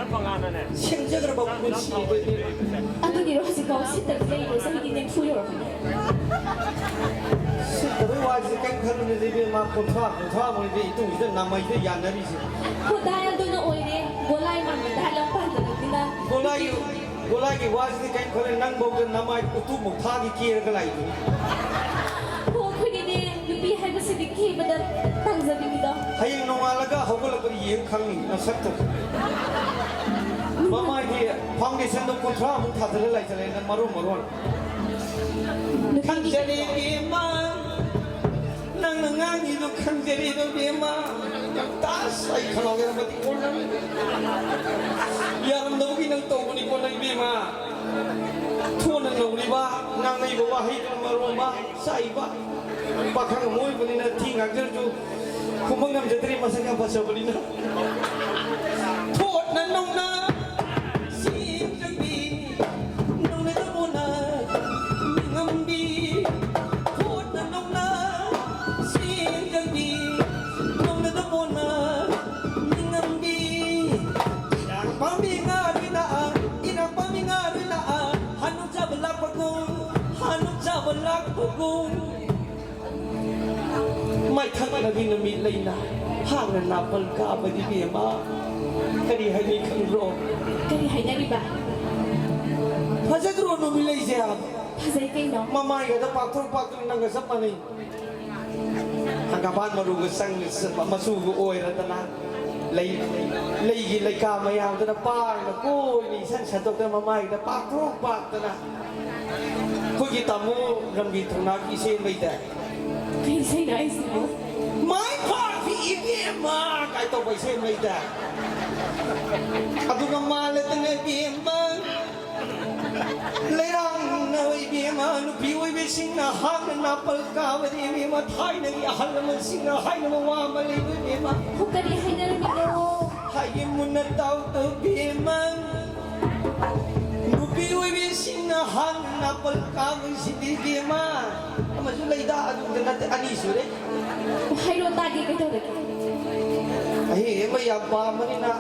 ꯁꯦꯝꯖꯈ꯭ꯔꯕ ꯄꯨꯟꯁꯤ ꯑꯗꯨꯗꯤ꯫ ꯑꯗꯨꯒꯤꯔꯣ ꯍꯧꯖꯤꯛꯐꯥꯎ ꯁꯤꯠꯇꯕꯤ ꯂꯩꯔꯤꯗꯣ? ꯆꯍꯤꯗꯤ ꯅꯤꯐꯨ ꯌꯧꯔꯛꯄꯅꯦ꯫ ꯁꯤꯠꯇꯕꯩ ꯋꯥꯁꯤ ꯀꯩꯝ ꯈꯜꯂꯨꯅꯨꯗ ꯏꯕꯦꯝꯃ, ꯀꯨꯟꯊ꯭ꯔꯥ, ꯀꯨꯟꯊ꯭ꯔꯥ ꯃꯨꯛꯅꯤꯗ ꯏꯇꯨꯡꯁꯤꯗ ꯅꯥꯃꯩꯗ ꯌꯥꯟꯅꯔꯤꯁꯦ꯫ ꯍꯣ ꯗꯥꯏ, ꯑꯗꯨꯅ ꯑꯣꯏꯔꯦ꯫ ꯒꯣꯂꯥꯏ ꯃꯥꯟꯕ ꯗꯥꯏ ꯂꯝ ꯄꯥꯟꯗꯕꯅꯤꯅ꯫ ꯒꯣꯂꯥꯏꯒꯤ, ꯒꯣꯂꯥꯏꯒꯤ ꯋꯥꯁꯤꯗꯤ ꯀꯩꯝ ꯈꯜꯂꯨꯅꯨ, ꯅꯪꯐꯧꯗ ꯅꯃꯥꯏ ꯎꯇꯨꯞ ꯃꯨꯛꯊꯥꯒꯤ ꯀꯦꯔꯒ ꯂꯥꯛꯏꯗꯨꯅꯤ꯫ ꯍꯣ, ꯑꯩꯈꯣꯏꯒꯤꯗꯤ ꯅꯨꯄꯤ ꯍꯥꯏꯕꯁꯤꯗꯤ ꯀꯦꯕꯗ ꯇꯥꯡꯖꯕꯤꯅꯤꯗꯣ꯫ ꯍꯌꯦꯡ ꯅꯣꯡꯉꯥꯜꯂꯒ ꯍꯧꯒꯠꯂꯛꯄꯗ ꯌꯦꯡ ꯈꯪꯅꯤ ꯅꯁꯛꯇꯣ꯫ ꯃꯃꯥꯏꯒꯤ ꯐꯥꯎꯟꯗꯦꯁꯟꯗꯣ ꯀꯨꯟꯊ꯭ꯔꯥ ꯃꯨꯛ ꯊꯥꯖꯤꯜꯂ ꯂꯩꯖꯔꯦ ꯅꯪ ꯃꯔꯣꯟ ꯃꯔꯣꯟ꯫ ꯈꯪꯖꯔꯦ ꯏꯕꯦꯝꯃ, ꯅꯪꯅ ꯉꯥꯡꯉꯤꯗꯣ ꯈꯪꯖꯔꯦ ꯏꯕꯦꯝꯃ꯫ ꯌꯥꯝ ꯇꯥꯁ ꯑꯩ ꯈꯅꯥꯎ ꯌꯥꯔꯝꯃꯗꯤ ꯀꯣꯟꯅ ꯌꯥꯔꯝꯗꯕꯒꯤ ꯅꯪ ꯇꯧꯕꯅꯤꯀꯣ ꯅꯪ ꯏꯕꯦꯝꯃ꯫ ꯊꯣꯟꯅ ꯅꯧꯔꯤꯕ ꯉꯥꯡꯅꯔꯤꯕ ꯋꯥꯍꯩꯗꯨꯅ ꯃꯔꯣꯟ ꯑꯃ ꯆꯥꯛꯏꯕ꯫ ꯄꯥꯈꯪ ꯑꯃ ꯑꯣꯏꯕꯅꯤꯅ ꯊꯤ ꯉꯥꯡꯖꯔꯁꯨ ꯈꯨꯝꯕ ꯉꯝꯖꯗ꯭ꯔꯤ, ꯃꯁꯛ ꯌꯥꯝ ꯐꯖꯕꯅꯤꯅ꯫ ꯊꯣꯠꯅ ꯅꯧꯅ ꯁꯦꯝꯖꯕꯤ, ꯅꯧꯅ ꯅꯧꯅ ꯃꯤꯉꯝꯕꯤ꯫ ꯊꯣꯠꯅ ꯅꯧꯅ ꯁꯦꯝꯖꯕꯤ, ꯅꯧꯅ ꯅꯧꯅ ꯃꯤꯉꯝꯕꯤ꯫ ꯏꯔꯥꯡ ꯄꯥꯝꯕꯤ ꯉꯥꯔꯨꯏ ꯂꯥꯛꯑ, ꯏꯔꯥꯡ ꯄꯥꯝꯕꯤ ꯉꯥꯔꯨꯏ ꯂꯥꯛꯑ, ꯍꯅꯨꯖꯕ ꯂꯥꯛꯄꯒꯨꯝ, ꯍꯅꯨꯖꯕ ꯂꯥꯛꯄꯒꯨꯝ꯫ ꯃꯥꯏꯊꯛꯅꯕꯤ ꯅꯨꯃꯤꯠ ꯂꯩꯅ ꯍꯥꯟꯅ ꯅꯥꯄꯜ ꯀꯥꯕꯗꯤ ꯕꯦꯝꯃ꯫ ꯀꯔꯤ ꯍꯥꯏꯅꯤ ꯈꯪꯕ꯭ꯔꯣ? ꯀꯔꯤ ꯍꯥꯏꯅꯔꯤꯕ? ꯐꯖꯗ꯭ꯔꯣ ꯅꯨꯃꯤꯠ ꯂꯩꯁꯦ? ꯐꯖꯩ ꯀꯩꯅꯣ꯫ ꯃꯃꯥꯏꯒꯗꯣ ꯄꯥꯛꯊꯣꯛ ꯄꯥꯛꯊꯣꯛ ꯅꯪꯒ ꯆꯞ ꯃꯥꯟꯅꯩ꯫ ꯍꯪꯒꯥꯝꯄꯥꯟ ꯃꯔꯨꯒ ꯆꯪ ꯃꯆꯨꯒ ꯑꯣꯏꯔꯗꯅ ꯂꯩ, ꯂꯩꯒꯤ ꯂꯩꯀꯥ ꯃꯌꯥꯝꯗꯨꯅ ꯄꯥꯡꯅ ꯀꯣꯏꯅ ꯏꯁꯟ ꯁꯟꯗꯣꯛꯇꯅ ꯃꯃꯥꯏꯗ ꯄꯥꯛꯊꯣꯛ ꯄꯥꯛꯇꯅ ꯑꯩꯈꯣꯏꯒꯤ ꯇꯥꯃꯣ ꯔꯟꯕꯤꯔ ꯊꯧꯅꯥꯒꯤ ꯏꯁꯩ ꯑꯃ ꯂꯩꯗꯥꯏ? ꯀꯩ ꯏꯁꯩꯅꯣ ꯍꯥꯏꯁꯤꯕꯣ? ꯃꯥꯏ ꯄꯥꯛꯄꯤ ꯏꯕꯦꯝꯃ ꯀꯥꯏ ꯇꯧꯕ ꯏꯁꯩ ꯑꯃ ꯂꯩꯗꯥꯏ? ꯑꯗꯨꯒ ꯃꯥꯜꯂꯗꯅ ꯏꯕꯦꯝꯃ ꯂꯩꯔꯥꯡꯅ ꯏꯕꯦꯝꯃ ꯅꯨꯄꯤ ꯑꯣꯏꯕꯤꯁꯤꯡꯅ ꯍꯥꯟꯅ ꯅꯥꯄꯜ ꯀꯥꯕꯗꯤ ꯏꯕꯦꯝꯃ ꯊꯥꯏꯅꯒꯤ ꯑꯍꯜ ꯂꯃꯟꯁꯤꯡꯅ ꯍꯥꯏꯅꯕ ꯋꯥ ꯑꯃ ꯂꯩꯕ ꯏꯕꯦꯝꯃ꯫ ꯍꯣ, ꯀꯔꯤ ꯍꯥꯏꯅꯔꯝꯃꯤꯅꯣ? ꯍꯥꯏꯒꯦ ꯃꯨꯟꯅ ꯇꯥꯎ ꯏꯕꯦꯝꯃ꯫ ꯅꯨꯄꯤ ꯑꯣꯏꯕꯤꯁꯤꯡꯅ ꯍꯥꯟꯅ ꯅꯥꯄꯜ ꯀꯥꯕꯁꯤꯗꯤ ꯏꯕꯦꯝꯃ ꯑꯃꯁꯨ ꯂꯩꯗ, ꯑꯗꯨꯗ ꯅꯠꯇꯦ, ꯑꯅꯤ ꯁꯨꯔꯦ꯫ ꯍꯥꯏꯔꯣ ꯇꯥꯒꯦ, ꯀꯩꯗꯧꯔꯒꯦ? ꯑꯍꯦ, ꯑꯃ ꯌꯥꯝ ꯄꯥꯝꯕꯅꯤꯅ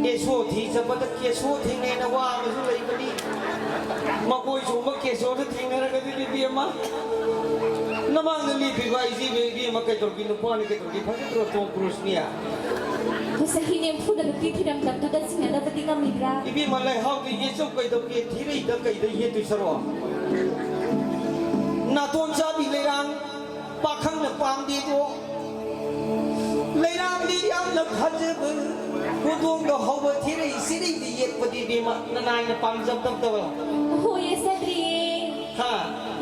ꯀꯦꯁꯣ ꯊꯤ ꯆꯠꯄꯗ ꯀꯦꯁꯣ ꯊꯦꯡꯅꯩꯅ ꯋꯥ ꯑꯃꯁꯨ ꯂꯩꯕꯅꯤ꯫ ꯃꯀꯣꯏ ꯆꯣꯡꯕ ꯀꯦꯁꯣꯗ ꯊꯦꯡꯅꯔꯒꯗꯤ ꯏꯕꯦꯝꯃ, ꯅꯃꯥꯡꯗ ꯂꯦꯞꯄꯤꯕ ꯑꯩꯁꯤ ꯏꯕꯦꯝꯃ ꯀꯩꯗꯧꯔꯒꯦ? ꯅꯨꯄꯥꯅꯤ ꯀꯩꯗꯧꯔꯒꯦ? ꯐꯖꯗ꯭ꯔꯣ ꯇꯣꯝ ꯀ꯭ꯔꯨꯁꯅꯤ? ꯆꯍꯤ ꯅꯤꯐꯨꯗ ꯅꯨꯄꯤ ꯊꯤꯔꯝꯗꯕꯗꯨꯗ ꯆꯤꯡꯅꯗꯕꯗꯤ ꯉꯝꯃꯤꯕ꯭ꯔꯥ? ꯏꯕꯦꯝꯃ, ꯂꯩꯍꯥꯎꯗ ꯌꯦꯠꯆꯧ ꯀꯩꯗꯧꯒꯦ? ꯊꯤꯔꯩꯗ ꯀꯩꯗ ꯌꯦꯠꯇꯣꯏ ꯁꯔꯨꯛ? ꯅꯥꯇꯣꯟ ꯆꯥꯕꯤ ꯂꯩꯔꯥꯡ ꯄꯥꯈꯪꯅ ꯄꯥꯝꯗꯦꯗꯣ꯫ ꯂꯩꯔꯥꯡꯗꯤ ꯌꯥꯝꯅ ꯐꯖꯕ, ꯈꯨꯗꯣꯡꯗ ꯍꯧꯕ ꯊꯤꯔꯩ ꯁꯤꯔꯩꯗ ꯌꯦꯠꯄꯗꯤ ꯏꯕꯦꯝꯃ ꯅꯅꯥꯏꯅ ꯄꯥꯝꯖꯕ ꯇꯧꯗꯕ꯫ ꯍꯣꯏ, ꯌꯦꯠꯆꯗ꯭ꯔꯤꯌꯦ꯫ ꯍꯥ?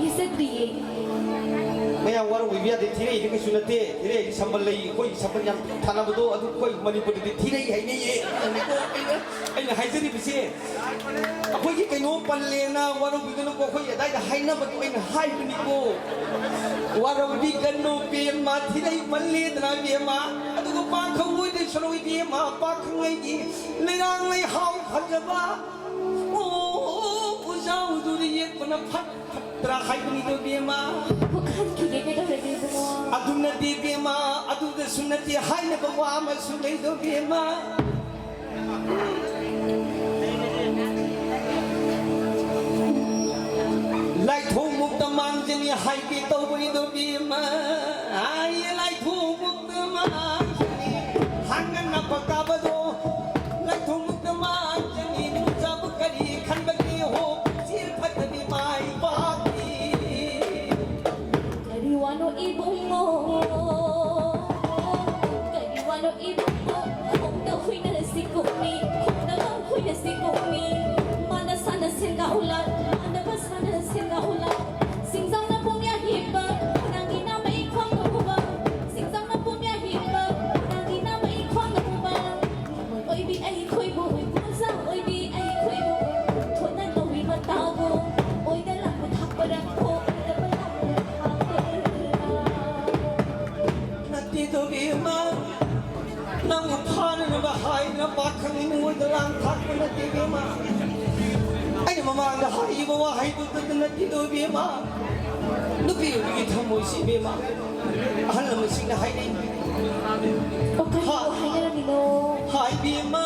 ꯌꯦꯠꯆꯗ꯭ꯔꯤꯌꯦ꯫ ꯃꯌꯥꯝ ꯋꯥꯔꯧꯕꯤꯕ ꯌꯥꯗꯦ, ꯊꯤꯔꯩꯗꯤ ꯀꯩꯁꯨ ꯅꯠꯇꯦ꯫ ꯊꯤꯔꯩꯗꯤ ꯁꯝꯕꯜ ꯂꯩ, ꯑꯩꯈꯣꯏ ꯁꯝꯕꯜ ꯌꯥꯝ ꯊꯥꯅꯕꯗꯣ, ꯑꯗꯨ ꯑꯩꯈꯣꯏ ꯃꯅꯤꯄꯨꯔꯗꯗꯤ ꯊꯤꯔꯩ ꯍꯥꯏꯅꯩꯌꯦ꯫ ꯑꯩꯅ, ꯑꯩꯅ ꯍꯥꯏꯖꯔꯤꯕꯁꯦ, ꯑꯩꯈꯣꯏꯒꯤ ꯀꯩꯅꯣ ꯄꯜꯂꯦꯅ ꯋꯥꯔꯧꯕꯤꯒꯅꯨꯀꯣ, ꯑꯩꯈꯣꯏ ꯑꯗꯥꯏꯗ ꯍꯥꯏꯅꯕꯗꯣ ꯑꯩꯅ ꯍꯥꯏꯕꯅꯤꯀꯣ꯫ ꯋꯥꯔꯧꯕꯤꯒꯅꯨ ꯕꯦꯝꯃ, ꯊꯤꯔꯩ ꯄꯜꯂꯦꯗꯅ ꯕꯦꯝꯃ꯫ ꯑꯗꯨꯒ ꯄꯥꯈꯪ ꯑꯣꯏꯗꯣꯏ ꯁꯔꯨꯛ ꯏꯕꯦꯝꯃ, ꯄꯥꯈꯪꯉꯩꯒꯤ ꯂꯩꯔꯥꯡ ꯂꯩꯍꯥꯎ ꯐꯖꯕ꯫ ꯑꯣ, ꯎꯖꯥꯎꯗꯨꯗ ꯌꯦꯛꯄꯅ ꯐꯠ ꯐꯠꯇ꯭ꯔꯥ ꯍꯥꯏꯕꯅꯤꯗꯣ ꯕꯦꯝꯃ꯫ ꯍꯣ, ꯈꯟꯈꯤꯒꯦ, ꯀꯩꯗꯧꯔꯒꯦ ꯏꯕꯨꯡꯉꯣ? ꯑꯗꯨꯅꯗꯤ ꯕꯦꯝꯃ, ꯑꯗꯨꯗꯁꯨ ꯅꯠꯇꯦ ꯍꯥꯏꯅꯕ ꯋꯥ ꯑꯃꯁꯨ ꯂꯩꯗꯣ ꯕꯦꯝꯃ꯫ ꯂꯥꯏꯊꯣꯡꯃꯨꯛꯇ ꯃꯥꯡꯖꯅꯤ ꯍꯥꯏꯒꯦ ꯇꯧꯕꯅꯤꯗꯣ ꯕꯦꯝꯃ꯫ ꯑꯥꯏ, ꯂꯥꯏꯊꯣꯡꯃꯨꯛꯇ ꯃꯥꯡꯖꯅꯤ꯫ ꯍꯥꯡꯉꯟꯅ ꯄꯀꯥꯕꯗꯣ ꯂꯥꯏꯊꯣꯡꯃꯨꯛꯇ ꯃꯥꯡꯖꯅꯤ꯫ ꯅꯨꯡꯆꯥꯕꯨ ꯀꯔꯤ ꯈꯟꯕꯒꯦ ꯍꯣ? ꯆꯦ ꯐꯠꯇꯕꯤ ꯃꯥꯏ ꯄꯥꯛꯄꯤ꯫ ꯀꯔꯤ ꯋꯥꯅꯣ ꯏꯕꯨꯡꯉꯣ? ꯀꯔꯤ ꯋꯥꯅꯣ ꯏꯕꯨꯡꯉꯣ? ꯈꯣꯡꯗ ꯍꯨꯏꯅ ꯁꯤꯀꯨꯝꯃꯤ, ꯈꯣꯡꯗ ꯍꯨꯏꯅ ꯁꯤꯀꯨꯝꯃꯤ꯫ ꯃꯥꯅ ꯁꯥꯅ ꯁꯦꯟꯒꯥ ꯎꯂꯥ, ꯃꯥꯟꯅꯕ ꯁꯥꯅ ꯁꯦꯟꯒꯥ ꯎꯂꯥ꯫ ꯁꯤꯡꯖꯥꯎꯅ ꯄꯨꯡꯌꯥ ꯍꯤꯞꯄ, ꯅꯪꯒꯤ ꯅꯥꯃꯩ ꯈ꯭ꯋꯥꯡꯗ ꯍꯨꯕ꯫ ꯁꯤꯡꯖꯥꯎꯅ ꯄꯨꯡꯌꯥ ꯍꯤꯞꯄ, ꯅꯪꯒꯤ ꯅꯥꯃꯩ ꯈ꯭ꯋꯥꯡꯗ ꯍꯨꯕ꯫ ꯑꯣꯏꯕꯤ ꯑꯩꯈꯣꯏꯕꯨ, ꯃꯆꯥ ꯑꯣꯏꯕꯤ ꯑꯩꯈꯣꯏꯕꯨ, ꯊꯣꯟꯅ ꯇꯧꯕꯤ ꯃꯇꯥꯒꯨꯝ, ꯑꯣꯏꯗ ꯂꯥꯛꯄ ꯊꯥꯛꯄꯔ, ꯑꯣꯏꯗꯕ ꯂꯥꯛꯄ ꯊꯥꯛꯄꯔ꯫ ꯅꯠꯇꯦꯗꯣ ꯕꯦꯝꯃ, ꯅꯪꯕꯨ ꯐꯥꯅꯅꯕ ꯍꯥꯏꯗꯅ ꯄꯥꯈꯪ ꯏꯃꯨꯡ ꯑꯣꯏꯗ ꯂꯥꯡ ꯊꯥꯛꯄ ꯅꯠꯇꯦ ꯕꯦꯝꯃ꯫ ꯑꯩꯅ ꯃꯃꯥꯡꯗ ꯍꯥꯏꯈꯤꯕ ꯋꯥꯍꯩꯗꯨꯗ ꯅꯠꯇꯦꯗꯣ ꯕꯦꯝꯃ꯫ ꯅꯨꯄꯤ ꯑꯣꯏꯕꯒꯤ ꯊꯃꯣꯏꯁꯤ ꯕꯦꯝꯃ, ꯑꯍꯜ ꯂꯃꯟꯁꯤꯡꯅ ꯍꯥꯏꯅꯩ꯫ ꯑꯣ, ꯀꯔꯤ ꯍꯥ? ꯍꯥꯏꯅꯔꯝꯃꯤꯅꯣ? ꯍꯥꯏ ꯕꯦꯝꯃ,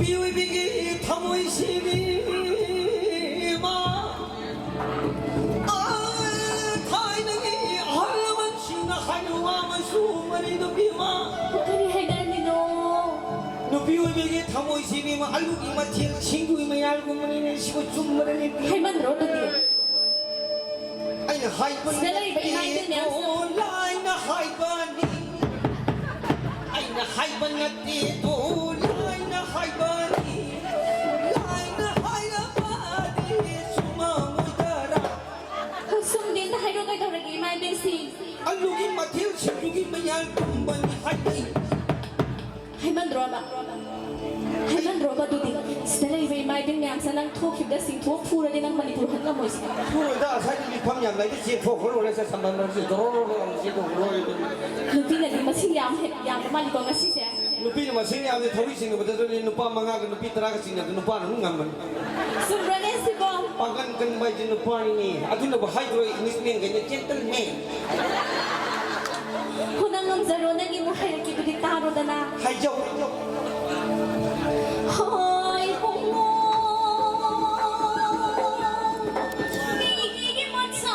ꯃꯤꯑꯣꯏꯕꯒꯤ ꯊꯃꯣꯏꯁꯤꯗꯤ ꯃꯥ, ꯑꯥ, ꯊꯥꯏꯅꯒꯤ ꯑꯍꯜ ꯂꯃꯟꯁꯤꯡꯅ ꯍꯥꯏꯕ ꯋꯥ ꯑꯃꯁꯨ ꯃꯔꯤ ꯅꯨꯄꯤ ꯃꯥ꯫ ꯀꯔꯤ ꯍꯥꯏꯅꯔꯝꯃꯤꯅꯣ? ꯅꯨꯄꯤ ꯑꯣꯏꯕꯒꯤ ꯊꯃꯣꯏꯁꯤꯗꯤ ꯃꯥ ꯑꯂꯨꯒꯤ ꯃꯊꯦꯜ ꯁꯤꯡꯖꯨꯒꯤ ꯃꯌꯥꯜꯒꯨꯝꯕꯅꯤꯅꯦ꯫ ꯁꯤꯕꯨ ꯆꯨꯝꯕꯔꯅꯦ? ꯍꯦꯟꯃꯟꯗ꯭ꯔꯣ ꯑꯗꯨꯗꯤ? ꯑꯩꯅ ꯍꯥꯏꯕ ꯁꯤꯗ ꯂꯩꯔꯤꯕ ꯏꯃꯥ ꯏꯕꯦꯟ ꯃꯌꯥꯝꯁꯤꯅ ꯅꯠꯇꯦꯗꯣ, ꯂꯥꯏꯅ ꯍꯥꯏꯕꯅꯤ꯫ ꯑꯩꯅ ꯍꯥꯏꯕ ꯅꯠꯇꯦꯗꯣ, ꯂꯥꯏꯅ ꯍꯥꯏꯕꯅꯤ꯫ ꯂꯥꯏꯅ ꯍꯥꯏꯔꯕꯗꯤ ꯆꯨꯝꯃꯝꯃꯣꯏꯗꯔꯥ? ꯁꯨꯝꯗꯤ ꯑꯝꯇ ꯍꯥꯏꯔꯣ, ꯀꯩꯗꯧꯔꯒꯦ ꯏꯃꯥ ꯏꯕꯦꯟꯁꯤ? ꯑꯂꯨꯒꯤ ꯃꯊꯦꯜ ꯁꯤꯡꯖꯨꯒꯤ ꯃꯌꯥꯜ ꯄꯨꯝꯕꯅꯤ ꯍꯥꯏꯕꯤ꯫ ꯍꯦꯟꯃꯟꯗ꯭ꯔꯣꯕ? ꯍꯦꯟꯃꯟꯗ꯭ꯔꯣꯕ ꯑꯗꯨꯗꯤ? ꯁꯤꯗ ꯂꯩꯔꯤꯕ ꯏꯃꯥ ꯏꯕꯦꯟ ꯃꯌꯥꯝꯁꯦ ꯅꯪ ꯊꯣꯛꯈꯤꯕꯗ ꯆꯤꯡꯊꯣꯛ ꯐꯨꯔꯗꯤ ꯅꯪ ꯃꯅꯤꯄꯨꯔ ꯍꯟ ꯉꯝꯃꯣꯏꯁꯦ꯫ ꯐꯨꯔꯣꯏꯗ, ꯉꯁꯥꯏꯗꯤ ꯃꯤꯐꯝ ꯌꯥꯝ ꯂꯩꯗ, ꯆꯦꯟꯊꯣꯛꯈ꯭ꯔ ꯂꯣꯏꯔꯦ, ꯁꯦ ꯁꯝꯕꯜ ꯃꯔꯛꯁꯦ ꯖꯣꯔꯣ ꯖꯣꯔꯣ ꯖꯣꯔꯣ ꯆꯦꯟꯊꯣꯛꯈ꯭ꯔ ꯂꯣꯏꯔꯦ꯫ ꯅꯨꯄꯤꯅꯗꯤ ꯃꯁꯤꯡ ꯌꯥꯝ ꯍꯦꯛ ꯌꯥꯝꯕ ꯃꯥꯜꯂꯤꯀꯣ ꯉꯁꯤꯁꯦ꯫ ꯅꯨꯄꯤꯅ ꯃꯁꯤꯡ ꯌꯥꯝꯗꯦ, ꯊꯧꯔꯤ ꯆꯤꯡꯅꯕꯗꯁꯨꯅꯦ ꯅꯨꯄꯥ ꯃꯉꯥꯒ ꯅꯨꯄꯤ ꯇꯔꯥꯒ ꯆꯤꯡꯅꯕꯗ ꯅꯨꯄꯥꯅ ꯑꯗꯨꯝ ꯉꯝꯕꯅꯤ꯫ ꯆꯨꯝꯕ꯭ꯔꯅꯦ ꯁꯤꯕꯣ? ꯄꯥꯡꯒꯟ ꯀꯟꯕ ꯍꯥꯏꯁꯦ ꯅꯨꯄꯥꯅꯤꯅꯦ, ꯑꯗꯨꯅꯕꯨ ꯍꯥꯏꯗ꯭ꯔꯣ English man ꯒꯩꯅ gentleman꯫ ꯍꯣ, ꯅꯪ ꯉꯝꯖꯔꯣ, ꯅꯪꯒꯤ ꯑꯃꯨꯛ ꯍꯥꯏꯔꯛꯀꯦ, ꯑꯗꯨꯗꯤ ꯇꯥꯔꯣꯗꯅ꯫ ꯍꯥꯏꯖꯧ꯫ ꯍꯣꯏ, ꯍꯣꯏ, ꯃꯤꯒꯤ ꯃꯆꯥꯁꯨ꯫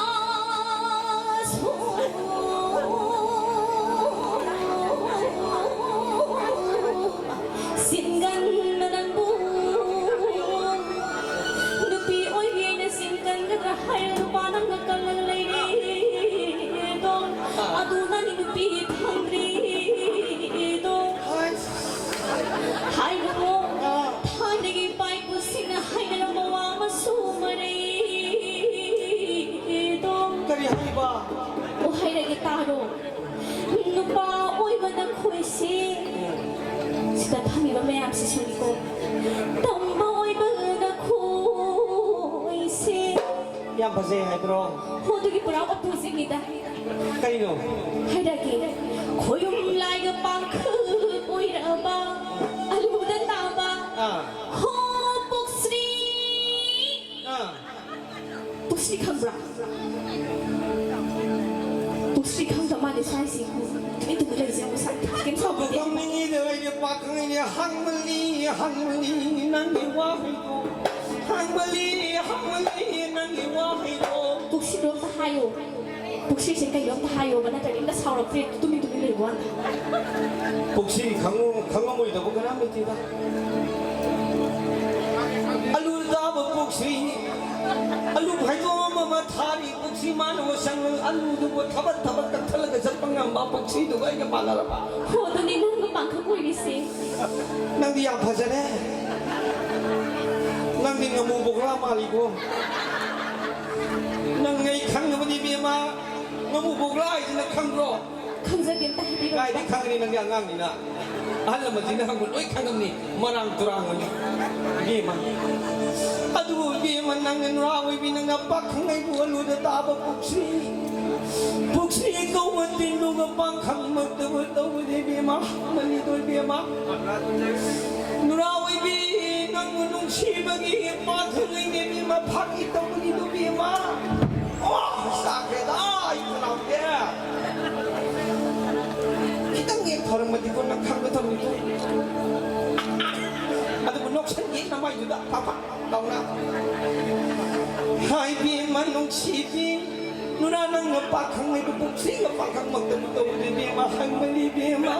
ꯆꯤꯡꯒꯟꯕ ꯅꯪꯕꯨ ꯅꯨꯄꯤ ꯑꯣꯏꯕꯤ ꯑꯩꯅ ꯆꯤꯡꯒꯟꯒꯗ꯭ꯔꯥ ꯍꯥꯏꯔ ꯅꯨꯄꯥ ꯅꯪꯅ ꯀꯜꯂꯒ ꯂꯩꯔꯦꯗꯣ꯫ ꯑꯗꯨ ꯅꯪꯒꯤ ꯅꯨꯄꯤ ꯐꯪꯗ꯭ꯔꯤꯗꯣ꯫ ꯍꯥꯏꯕꯕꯨ ꯊꯥꯏꯅꯒꯤ ꯏꯄꯥ ꯏꯄꯨꯁꯤꯡꯅ ꯍꯥꯏꯅꯔꯝꯕ ꯋꯥ ꯑꯃꯁꯨ ꯃꯔꯩꯗꯣ꯫ ꯀꯔꯤ ꯍꯥꯏꯕ? ꯑꯣ, ꯍꯥꯏꯔꯒꯦ ꯇꯥꯔꯣ꯫ ꯅꯨꯄꯥ ꯑꯣꯏꯕ ꯅꯈꯣꯏꯁꯦ, ꯁꯤꯗ ꯐꯝꯃꯤꯕ ꯃꯌꯥꯝꯁꯤꯁꯨꯅꯤꯀꯣ, ꯇꯝꯕ ꯑꯣꯏꯕ ꯅꯈꯣꯏꯁꯦ꯫ ꯌꯥꯝ ꯐꯖꯩ ꯍꯥꯏꯕ꯭ꯔꯣ? ꯍꯣ, ꯑꯗꯨꯒꯤ ꯄꯨꯔꯥ opposite ꯅꯤꯗ꯫ ꯀꯩꯅꯣ? ꯍꯥꯏꯔꯛꯀꯦ꯫ ꯈꯣꯏꯔꯨꯝ ꯂꯥꯏꯒ ꯄꯥꯡꯈꯛ ꯑꯣꯏꯔꯕ, ꯑꯂꯨꯗ ꯇꯥꯕ, ꯑꯥ꯫ ꯍꯣ, ꯄꯨꯛꯁ꯭ꯔꯤ꯫ ꯑꯥ꯫ ꯄꯨꯛꯁ꯭ꯔꯤ ꯈꯪꯕ꯭ꯔꯥ? ꯄꯨꯛꯁ꯭ꯔꯤ ꯈꯪꯗ ꯃꯥꯜꯂꯦ ꯁ꯭ꯋꯥꯏꯁꯤ꯫ ꯇꯨꯃꯤꯟ ꯇꯨꯃꯤꯟ ꯂꯩꯁꯦ, ꯉꯁꯥꯏ ꯀꯩꯝ ꯁꯥꯎꯕꯤꯗꯦ꯫ ꯈꯪꯅꯤꯡꯉꯤꯗ ꯑꯩꯗꯤ ꯄꯥꯈꯪꯅꯤꯅꯦ, ꯍꯪꯕꯅꯤ꯫ ꯍꯪꯕꯅꯤ ꯅꯪꯒꯤ ꯋꯥꯍꯩꯗꯣ, ꯍꯪꯕꯅꯤ, ꯍꯪꯕꯅꯤ ꯅꯪꯒꯤ ꯋꯥꯍꯩꯗꯣ꯫ ꯄꯨꯛꯁꯤꯗꯣ ꯑꯝꯇ ꯍꯥꯏꯌꯣ꯫ ꯄꯨꯛꯁꯤꯁꯦ ꯀꯩꯅꯣ ꯑꯝꯇ ꯍꯥꯏꯌꯣꯕ, ꯅꯠꯇ꯭ꯔꯗꯤ ꯑꯝꯇ ꯁꯥꯎꯔꯛꯇ꯭ꯔꯦ, ꯇꯨꯃꯤꯟ ꯇꯨꯃꯤꯟ ꯂꯩꯕ ꯋꯥꯅꯤ꯫ ꯄꯨꯛꯁꯤ ꯈꯪꯉꯨ-, ꯈꯪꯉꯝꯃꯣꯏꯗꯕ ꯀꯅꯥꯝ ꯂꯩꯇꯦꯗ꯫ ꯑꯂꯨ ꯇꯥꯕ ꯄꯨꯛꯁꯤ, ꯑꯂꯨ ꯐꯩꯗꯣꯝ ꯑꯃ ꯊꯥꯔꯤ ꯄꯨꯛꯁꯤ, ꯃꯥꯅ ꯃꯁꯪ ꯑꯂꯨꯗꯨꯕꯨ ꯊꯕꯠ ꯊꯕꯠ ꯀꯛꯊꯠꯂꯒ ꯆꯠꯄ ꯉꯝꯕ ꯄꯨꯛꯁꯤꯗꯨꯒ ꯑꯩꯒ ꯃꯥꯟꯅꯔꯕ꯫ ꯍꯣ, ꯑꯗꯨꯅꯤ ꯅꯪꯒ ꯄꯥꯡꯈꯪ ꯑꯣꯏꯔꯤꯁꯦ꯫ ꯅꯪꯗꯤ ꯌꯥꯝ ꯐꯖꯔꯦ꯫ ꯅꯪꯗꯤ ꯉꯥꯃꯨ ꯕꯣꯒ꯭ꯔꯥ ꯃꯥꯜꯂꯤꯀꯣ꯫ ꯅꯪ ꯑꯩ ꯈꯪꯅꯕꯅꯤ ꯏꯕꯦꯝꯃ꯫ ꯉꯥꯃꯨ ꯕꯣꯒ꯭ꯔꯥ ꯍꯥꯏꯁꯤ ꯅꯪ ꯈꯪꯕ꯭ꯔꯣ? ꯈꯪꯖꯗꯦ, ꯑꯝꯇ ꯍꯥꯏꯕꯤꯔꯛꯑꯣ꯫ ꯀꯥꯏꯗꯩ ꯈꯪꯒꯅꯤ, ꯅꯪꯗꯤ ꯑꯉꯥꯡꯅꯤꯅ꯫ ꯑꯍꯜ ꯂꯃꯟꯁꯤꯡꯅ ꯍꯪꯕ ꯂꯣꯏ ꯈꯪꯉꯝꯅꯤ, ꯃꯔꯥꯡ ꯇꯨꯔꯥꯡ ꯑꯣꯏꯅ꯫ ꯏꯕꯦꯝꯃ, ꯑꯗꯨꯕꯨ ꯏꯕꯦꯝꯃ, ꯅꯪꯅ ꯅꯨꯔꯥ ꯑꯣꯏꯕꯤ, ꯅꯪꯅ ꯄꯥꯈꯪ ꯑꯩꯕꯨ ꯑꯂꯨꯗ ꯇꯥꯕ ꯄꯨꯛꯁꯤ, ꯄꯨꯛꯁꯤ ꯀꯧꯕ ꯇꯤꯟꯗꯨꯒ ꯄꯥꯡꯈꯪꯃꯛꯇꯕꯨ ꯇꯧꯕꯅꯤ ꯏꯕꯦꯝꯃ, ꯃꯅꯤꯗꯣ ꯏꯕꯦꯝꯃ꯫ ꯅꯨꯔꯥ ꯑꯣꯏꯕꯤ, ꯅꯪꯕꯨ ꯅꯨꯡꯁꯤꯕꯒꯤ ꯄꯥꯈꯪ ꯑꯩꯅ ꯏꯕꯦꯝꯃ ꯐꯥꯒꯤ ꯇꯧꯕꯅꯤꯗꯣ ꯏꯕꯦꯝꯃ꯫ ꯑꯣ, ꯆꯥꯛꯈ꯭ꯔꯦꯗ, ꯑꯩ ꯈꯅꯥꯎꯁꯦ꯫ ꯈꯤꯇꯪ ꯍꯦꯛ ꯐꯔꯝꯃꯗꯤꯀꯣ, ꯅꯪ ꯈꯪꯒꯗꯕꯅꯤꯀꯣ꯫ ꯑꯗꯨꯕꯨ ꯅꯣꯛꯁꯟꯒꯦ ꯅꯃꯥꯏꯗꯨꯗ, ꯄꯥꯄꯥ ꯇꯧꯅ꯫ ꯍꯥꯏ ꯏꯕꯦꯝꯃ ꯅꯨꯡꯁꯤꯕꯤ, ꯅꯨꯔꯥ ꯅꯪꯅ ꯄꯥꯈꯪ ꯂꯩꯕ ꯄꯨꯛꯁꯤꯒ ꯄꯥꯈꯪꯃꯛꯇꯕꯨ ꯇꯧꯔꯦ ꯏꯕꯦꯝꯃ, ꯍꯪꯕꯅꯤ ꯏꯕꯦꯝꯃ꯫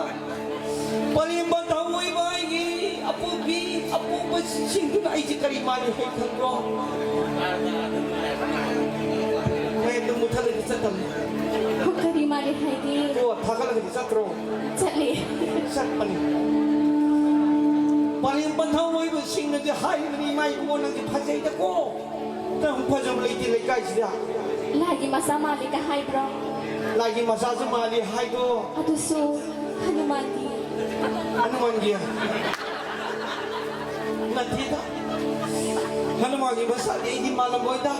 ꯄꯂꯦꯝ ꯄꯟꯊꯧ ꯑꯣꯏꯕ ꯑꯩꯒꯤ ꯑꯄꯣꯛꯄꯤ, ꯑꯄꯣꯛꯄꯁꯤꯡꯗꯨꯅ ꯑꯩꯁꯦ ꯀꯔꯤ ꯃꯥꯜꯂꯤ ꯍꯥꯏ ꯈꯪꯕ꯭ꯔꯣ? ꯃꯌꯥꯝꯗꯣ ꯃꯨꯊꯠꯂꯗꯤ ꯆꯠꯇꯕꯅꯤ꯫ ꯀꯔꯤ ꯃꯥꯜꯂꯤ ꯍꯥꯏꯒꯦ? ꯑꯣ, ꯊꯥꯒꯠꯂꯒꯗꯤ ꯆꯠꯇ꯭ꯔꯣ? ꯆꯠꯂꯤ꯫ ꯆꯠꯄꯅꯤ꯫ ꯄꯂꯦꯝ ꯄꯟꯊꯧ ꯑꯣꯏꯕꯁꯤꯡꯅꯗꯤ ꯍꯥꯏꯕꯅꯤ, "ꯏꯃꯥ ꯏꯕꯨꯡꯉꯣ, ꯅꯪꯗꯤ ꯐꯖꯩꯗꯀꯣ꯫ ꯅꯪ ꯐꯖꯕ ꯂꯩꯇꯦ ꯂꯩꯀꯥꯏꯁꯤꯗ"꯫ ꯂꯥꯏꯒꯤ ꯃꯆꯥ ꯃꯥꯜꯂꯤꯒ ꯍꯥꯏꯕ꯭ꯔꯣ? ꯂꯥꯏꯒꯤ ꯃꯆꯥꯁꯨ ꯃꯥꯜꯂꯤ ꯍꯥꯏꯗꯣ꯫ ꯑꯗꯨꯁꯨ ꯍꯅꯨꯃꯥꯟꯒꯤ꯫ ꯍꯅꯨꯃꯥꯟꯒꯤ꯫ ꯅꯠꯇꯦꯗ꯫ ꯍꯅꯨꯃꯥꯟꯒꯤ ꯃꯆꯥꯗꯤ ꯑꯩꯗꯤ ꯃꯥꯜꯂꯝꯃꯣꯏꯗ꯫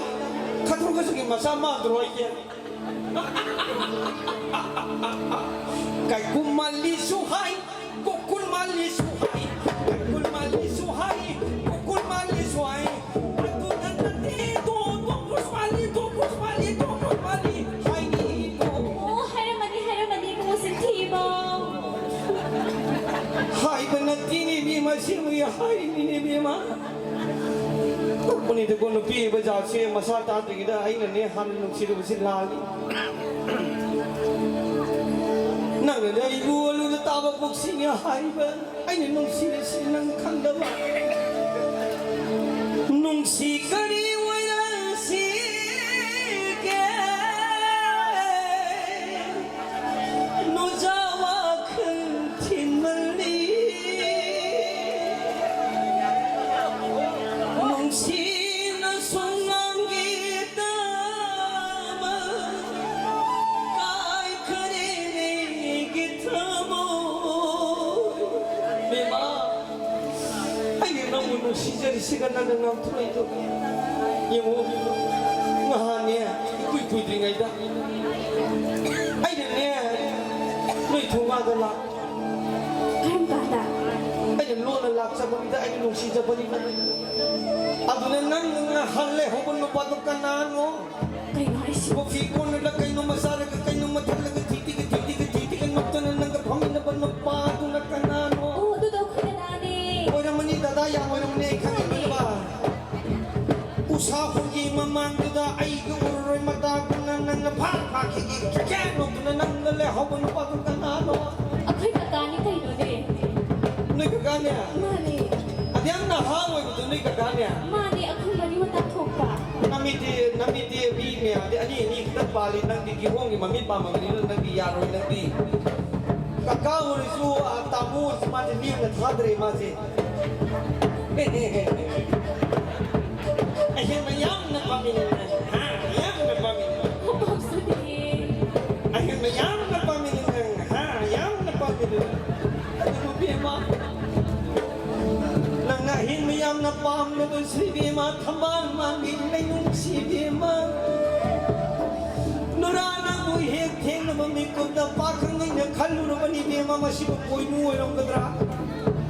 ꯈꯇꯣꯡ ꯈꯖꯤꯛꯀꯤ ꯃꯆꯥ ꯃꯥꯟꯗ꯭ꯔꯣ ꯑꯩꯁꯦ? ꯀꯥꯏꯀꯨ ꯃꯥꯜꯂꯤꯁꯨ ꯍꯥꯏ, ꯒꯣꯀꯨꯜ ꯃꯥꯜꯂꯤꯁꯨ ꯍꯥꯏ, ꯀꯥꯏꯀꯨ ꯃꯥꯜꯂꯤꯁꯨ ꯍꯥꯏ, ꯒꯣꯀꯨꯜ ꯃꯥꯜꯂꯤꯁꯨ ꯍꯥꯏ꯫ ꯑꯗꯨ ꯅꯠꯇꯦꯗꯣ, ꯇꯣꯝꯕ꯭ꯔꯨꯁ ꯃꯥꯜꯂꯤ, ꯇꯣꯝꯕ꯭ꯔꯨꯁ ꯃꯥꯜꯂꯤ, ꯇꯣꯝꯕ꯭ꯔꯨꯁ ꯃꯥꯜꯂꯤ ꯍꯥꯏꯅꯤꯗꯣ꯫ ꯑꯣ, ꯍꯥꯏꯔꯝꯃꯅꯤ, ꯍꯥꯏꯔꯝꯃꯅꯤ, ꯏꯕꯨꯡꯉꯣ ꯆꯤꯟꯊꯤꯕ꯫ ꯍꯥꯏꯕ ꯅꯠꯇꯦꯅꯦ, ꯃꯤ ꯃꯁꯤꯡꯒꯤ ꯏꯕꯦꯝꯃ, ꯇꯧꯕꯅꯤꯗꯀꯣ, ꯅꯨꯄꯤ ꯍꯥꯏꯕ ꯖꯥꯠꯁꯦ ꯃꯁꯥ ꯇꯥꯗ꯭ꯔꯤꯉꯩꯗ ꯑꯩꯅꯅꯦ ꯍꯥꯟꯅ ꯅꯨꯡꯁꯤꯔꯨꯕꯁꯤ ꯂꯥꯜꯂꯤ꯫ ꯅꯪꯅꯅꯦ ꯑꯩꯕꯨ ꯑꯂꯨꯗ ꯇꯥꯕ ꯄꯨꯛꯁꯤꯅꯦ ꯍꯥꯏꯕ, ꯑꯩꯅ ꯅꯨꯡꯁꯤꯔꯤꯁꯤ ꯅꯪ ꯈꯪꯗꯕ꯫ ꯅꯨꯡꯁꯤ ꯀꯔꯤ ꯑꯣꯏꯔꯁꯤꯒꯦ? ꯅꯨꯖꯥ ꯋꯥꯈꯜ ꯊꯤꯟꯃꯜꯂꯤ꯫ ꯅꯨꯡꯁꯤꯅ ꯁꯨꯝ ꯉꯥꯡꯈꯤꯗꯕ ꯀꯥꯏꯈꯔꯦꯅꯦ ꯑꯩꯒꯤ ꯊꯃꯣꯏ꯫ ꯕꯦꯝꯃ, ꯑꯩꯅ ꯅꯪꯕꯨ ꯅꯨꯡꯁꯤꯖꯔꯤꯁꯤꯒ ꯅꯪꯅ ꯉꯥꯡꯊꯣꯔꯛꯏꯗꯣ ꯌꯦꯡꯉꯨ, ꯅꯍꯥꯟꯅꯦ, ꯏꯀꯨꯏ ꯀꯨꯏꯗ꯭ꯔꯤꯉꯩꯗ ꯑꯩꯅꯅꯦ, ꯅꯣꯏ ꯊꯣꯡꯒꯥꯟꯗ ꯂꯥꯛ-, ꯀꯔꯝ ꯀꯥꯟꯗ? ꯑꯩꯅ ꯂꯣꯟꯅ ꯂꯥꯛꯆꯕꯅꯤꯗ, ꯑꯩꯅ ꯅꯨꯡꯁꯤꯖꯕꯅꯤꯗ꯫ ꯑꯗꯨꯅ ꯅꯪꯅ ꯍꯜꯂꯦ ꯍꯧꯕ ꯅꯨꯄꯥꯗꯣ ꯀꯅꯥꯅꯣ? ꯀꯩꯅꯣ ꯍꯥꯏꯁꯤꯕꯣ? ꯀꯣꯐꯤ ꯀꯣꯟꯅꯗ ꯀꯩꯅꯣꯝꯃ ꯆꯥꯔꯒ ꯀꯩꯅꯣꯝꯃ ꯊꯛꯂꯒ ꯊꯤꯛ ꯇꯤꯛ ꯇꯤꯛ ꯇꯤꯛ ꯇꯤꯛ ꯇꯤꯛ ꯅꯣꯛꯇꯅ ꯅꯪꯒ ꯐꯝꯃꯤꯟꯅꯕ ꯅꯨꯄꯥꯗꯨꯅ ꯀꯅꯥꯅꯣ? ꯑꯣ, ꯑꯗꯨꯗꯣ ꯑꯩꯈꯣꯏ ꯗꯗꯥꯅꯦ꯫ ꯑꯣꯏꯔꯝꯃꯅꯤ, ꯗꯗꯥ ꯌꯥꯝ ꯑꯣꯏꯔꯝꯃꯅꯤ, ꯑꯩ ꯈꯪꯉꯦ, ꯃꯥꯅꯦ꯫ ꯈꯪꯉꯦꯕ꯫ ꯎꯁꯥ ꯍꯣꯜꯒꯤ ꯃꯃꯥꯡꯗꯨꯗ ꯑꯩꯒ ꯎꯔꯔꯣꯏ ꯃꯇꯥꯒꯨꯝꯅ ꯅꯪꯅ ꯐꯥ ꯐꯥꯈꯤꯒꯤ ꯀꯦꯀꯦ ꯅꯣꯛꯇꯨꯅ ꯅꯪꯒ ꯂꯩꯍꯧꯕ ꯅꯨꯄꯥꯗꯨ ꯀꯅꯥꯅꯣ? ꯑꯩꯈꯣꯏ ꯀꯀꯥꯅꯤ ꯀꯩꯅꯣꯅꯦ꯫ ꯅꯣꯏ ꯀꯀꯥꯅꯦ? ꯃꯥꯅꯦ꯫ ꯑꯗꯨ ꯌꯥꯝ ꯅꯍꯥ ꯑꯣꯏꯕꯗꯨ ꯅꯣꯏ ꯀꯀꯥꯅꯦ? ꯃꯥꯅꯦ, ꯑꯩꯈꯣꯏ ꯃꯔꯤ ꯃꯇꯥ ꯊꯣꯛꯄ꯫ ꯅꯃꯤꯠꯇꯤ, ꯅꯃꯤꯠꯇꯤ ꯃꯤ ꯃꯌꯥꯝꯗꯤ ꯑꯅꯤ ꯑꯅꯤ ꯈꯛꯇ ꯄꯥꯜꯂꯤ, ꯅꯪꯗꯤ ꯀꯤꯍꯣꯝꯒꯤ ꯃꯃꯤꯠ ꯄꯥꯝꯃꯕꯅꯤꯅ ꯅꯪꯗꯤ ꯌꯥꯔꯣꯏ, ꯅꯪꯗꯤ꯫ ꯀꯀꯥ ꯑꯣꯏꯔꯁꯨ, ꯑ, ꯇꯥꯃꯣ ꯑꯣꯏꯔꯁꯨ ꯃꯥꯁꯦ ꯃꯤ ꯑꯃꯅ ꯊꯥꯗ꯭ꯔꯦ ꯃꯥꯁꯦ꯫ ꯑꯍꯦꯟꯕ ꯌꯥꯝꯅ ꯄꯥꯝꯃꯤꯅꯦ ꯅꯪ, ꯍꯥ? ꯌꯥꯝꯅ ꯄꯥꯝꯃꯤꯅꯦ꯫ ꯄꯥꯝꯖꯗꯤꯌꯦ꯫ ꯑꯍꯦꯟꯕ ꯌꯥꯝꯅ ꯄꯥꯝꯃꯤꯅꯦ ꯅꯪ, ꯍꯥ? ꯌꯥꯝꯅ ꯄꯥꯝꯃꯤꯅꯦ꯫ ꯑꯗꯨꯕꯨ ꯕꯦꯝꯃ, ꯅꯪꯅ ꯑꯍꯦꯟꯕ ꯌꯥꯝꯅ ꯄꯥꯝꯂꯕꯁꯨ ꯏꯕꯦꯝꯃ, ꯊꯝꯕꯥꯜ ꯃꯥꯟꯕꯤ ꯂꯩꯅꯨꯡꯁꯤ ꯏꯕꯦꯝꯃ꯫ ꯅꯨꯔꯥ ꯅꯪꯕꯨ ꯍꯦꯛ ꯊꯦꯡꯅꯕ ꯃꯤꯀꯨꯞꯇ ꯄꯥꯈꯪꯅꯤꯅ ꯈꯜꯂꯨꯔꯕꯅꯤ ꯏꯕꯦꯝꯃ, ꯃꯁꯤꯕꯨ ꯄꯣꯏꯅꯨ ꯑꯣꯏꯔꯝꯒꯗ꯭ꯔꯥ?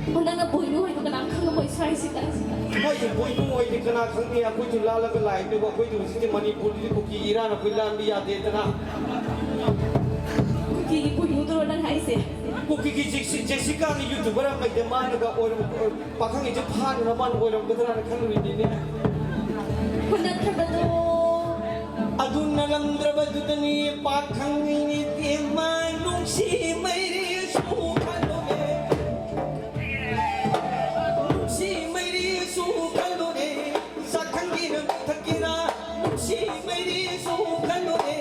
ꯑꯣ, ꯅꯪꯅ ꯄꯣꯏꯅꯨ ꯍꯥꯏꯗꯣ ꯀꯅꯥ ꯈꯪꯉꯝꯃꯣꯏ ꯁ꯭ꯋꯥꯏꯁꯤꯗ꯫ ꯃꯣꯏꯒꯤ ꯄꯣꯏꯅꯨ ꯍꯥꯏꯗꯤ ꯀꯅꯥ ꯈꯪꯅꯤ? ꯑꯩꯈꯣꯏꯁꯨ ꯂꯥꯜꯂꯒ ꯂꯥꯛꯏꯅꯦꯕ꯫ ꯑꯩꯈꯣꯏꯗꯤ ꯍꯧꯖꯤꯛꯇꯤ ꯃꯅꯤꯄꯨꯔꯗꯗꯤ ꯀꯨꯀꯤꯒꯤ ꯏꯔꯥꯡ ꯑꯩꯈꯣꯏ ꯂꯥꯟꯕ ꯌꯥꯗꯦꯗꯅ꯫ ꯀꯨꯀꯤꯒꯤ ꯄꯣꯏꯅꯨꯗꯨꯔꯣ ꯅꯪ ꯍꯥꯏꯁꯦ? ꯀꯨꯀꯤꯒꯤ ꯖꯦꯁꯤ-, ꯖꯦꯁꯤꯀꯥꯒꯤ YouTuber ꯑꯃ ꯂꯩꯗꯦ, ꯃꯥꯅꯒ ꯑꯣꯏꯔꯝ-, ꯑꯣꯏ-, ꯄꯥꯈꯪꯒꯤꯁꯦ ꯐꯥꯅꯅ ꯃꯥꯅ ꯑꯣꯏꯔꯝꯒꯗ꯭ꯔꯥꯅ ꯈꯜꯂꯨꯔꯤꯅꯤꯅꯦ꯫ ꯍꯨꯟꯅꯈ꯭ꯔꯕꯗꯣ꯫ ꯑꯗꯨ ꯅꯪꯂꯝꯗ꯭ꯔꯕꯗꯨꯗꯅꯤ ꯄꯥꯈꯪꯒꯤꯅꯤ ꯇꯦꯝꯃ ꯅꯨꯡꯁꯤ ꯃꯩꯔꯤꯁꯨ ꯈꯜꯂꯨꯔꯦ꯫ ꯅꯨꯡꯁꯤ ꯃꯩꯔꯤꯁꯨ ꯈꯜꯂꯨꯔꯦ꯫ ꯆꯥꯛꯈꯪꯒꯤꯅ ꯃꯨꯊꯠꯀꯦꯔꯥ? ꯅꯨꯡꯁꯤ ꯃꯩꯔꯤꯁꯨ ꯈꯜꯂꯨꯔꯦ꯫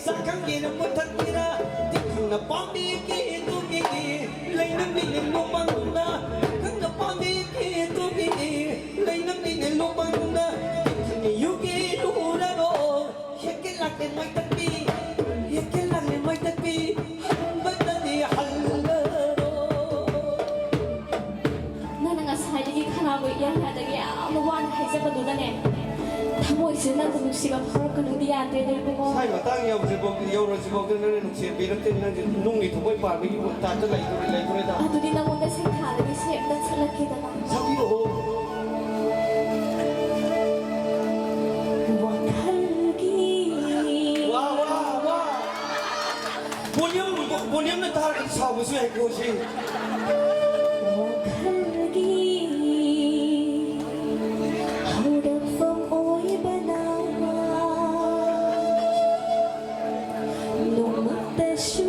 ꯆꯥꯛꯈꯪꯒꯤꯅ ꯃꯨꯊꯠꯀꯦꯔꯥ? ꯇꯤꯛꯈꯪꯅ ꯄꯥꯝꯕꯤ ꯀꯦꯟꯗꯨꯒꯤꯅꯤ꯫ ꯂꯩꯅꯝꯕꯤꯅ ꯂꯨꯃꯥꯡꯗꯨꯅ ꯇꯤꯛꯈꯪꯅ ꯄꯥꯝꯕꯤ ꯀꯦꯟꯗꯨꯒꯤꯅꯤ꯫ ꯂꯩꯅꯝꯕꯤꯅ ꯂꯨꯃꯥꯡꯗꯨꯅ ꯇꯤꯛꯈꯪꯅ ꯌꯨꯒꯦ ꯂꯨꯔꯔꯣ꯫ ꯍꯦꯛꯀꯦ ꯂꯥꯛꯀꯦ ꯃꯩꯇꯠꯄꯤ, ꯍꯦꯛꯀꯦ ꯂꯥꯛꯀꯦ ꯃꯩꯇꯠꯄꯤ, ꯍꯟꯕꯗꯗꯤ ꯍꯜꯂꯔꯣ꯫ ꯅꯪꯅ ꯉꯁꯥꯏꯗꯒꯤ ꯈꯅꯥꯎꯒ ꯏꯌꯥ ꯌꯥꯗꯒꯤ ꯌꯥꯝꯅ ꯋꯥꯅ ꯍꯥꯏꯖꯕꯗꯨꯗꯅꯦ, ꯊꯃꯣꯏꯁꯦ ꯅꯪꯕꯨ ꯅꯨꯡꯁꯤꯕ ꯐꯥꯎꯔꯛꯀꯅꯨꯗꯤ ꯌꯥꯗ꯭ꯔꯦ ꯏꯕꯨꯡꯉꯣ꯫ ꯁ꯭ꯋꯥꯏ ꯃꯇꯥꯡ ꯌꯧꯗ꯭ꯔꯤꯐꯥꯎ, ꯌꯧꯔꯁꯤꯐꯥꯎꯗ ꯅꯪꯅ ꯅꯨꯡꯁꯤꯕꯤꯔꯛꯇꯦ, ꯅꯪꯁꯦ ꯅꯨꯡꯒꯤ ꯊꯃꯣꯏ ꯄꯥꯟꯕꯒꯤ ꯇꯥꯏꯞꯇ ꯂꯩꯗꯣꯔꯦ, ꯂꯩꯗꯣꯔꯦꯗ꯫ ꯑꯗꯨꯗꯤ ꯅꯪꯉꯣꯟꯗ ꯁꯩꯊꯥꯔꯒ ꯏꯁꯩ ꯑꯝꯇ ꯁꯛꯂꯛꯀꯦꯗꯅ꯫ ꯁꯛꯄꯤꯔꯛꯑꯣ꯫ ꯋꯥꯈꯜꯒꯤ꯫ ꯋꯥ, ꯋꯥ, ꯋꯥ꯫ Volume, volumeꯅ ꯇꯥꯔꯒꯗꯤ ꯁꯥꯎꯕꯁꯨ ꯌꯥꯏꯀꯣ ꯁꯤ꯫ ꯋꯥꯈꯜꯒꯤ ꯍꯧꯔꯛꯐꯝ ꯑꯣꯏꯕꯅ ꯅꯣꯡꯃꯇꯁꯨ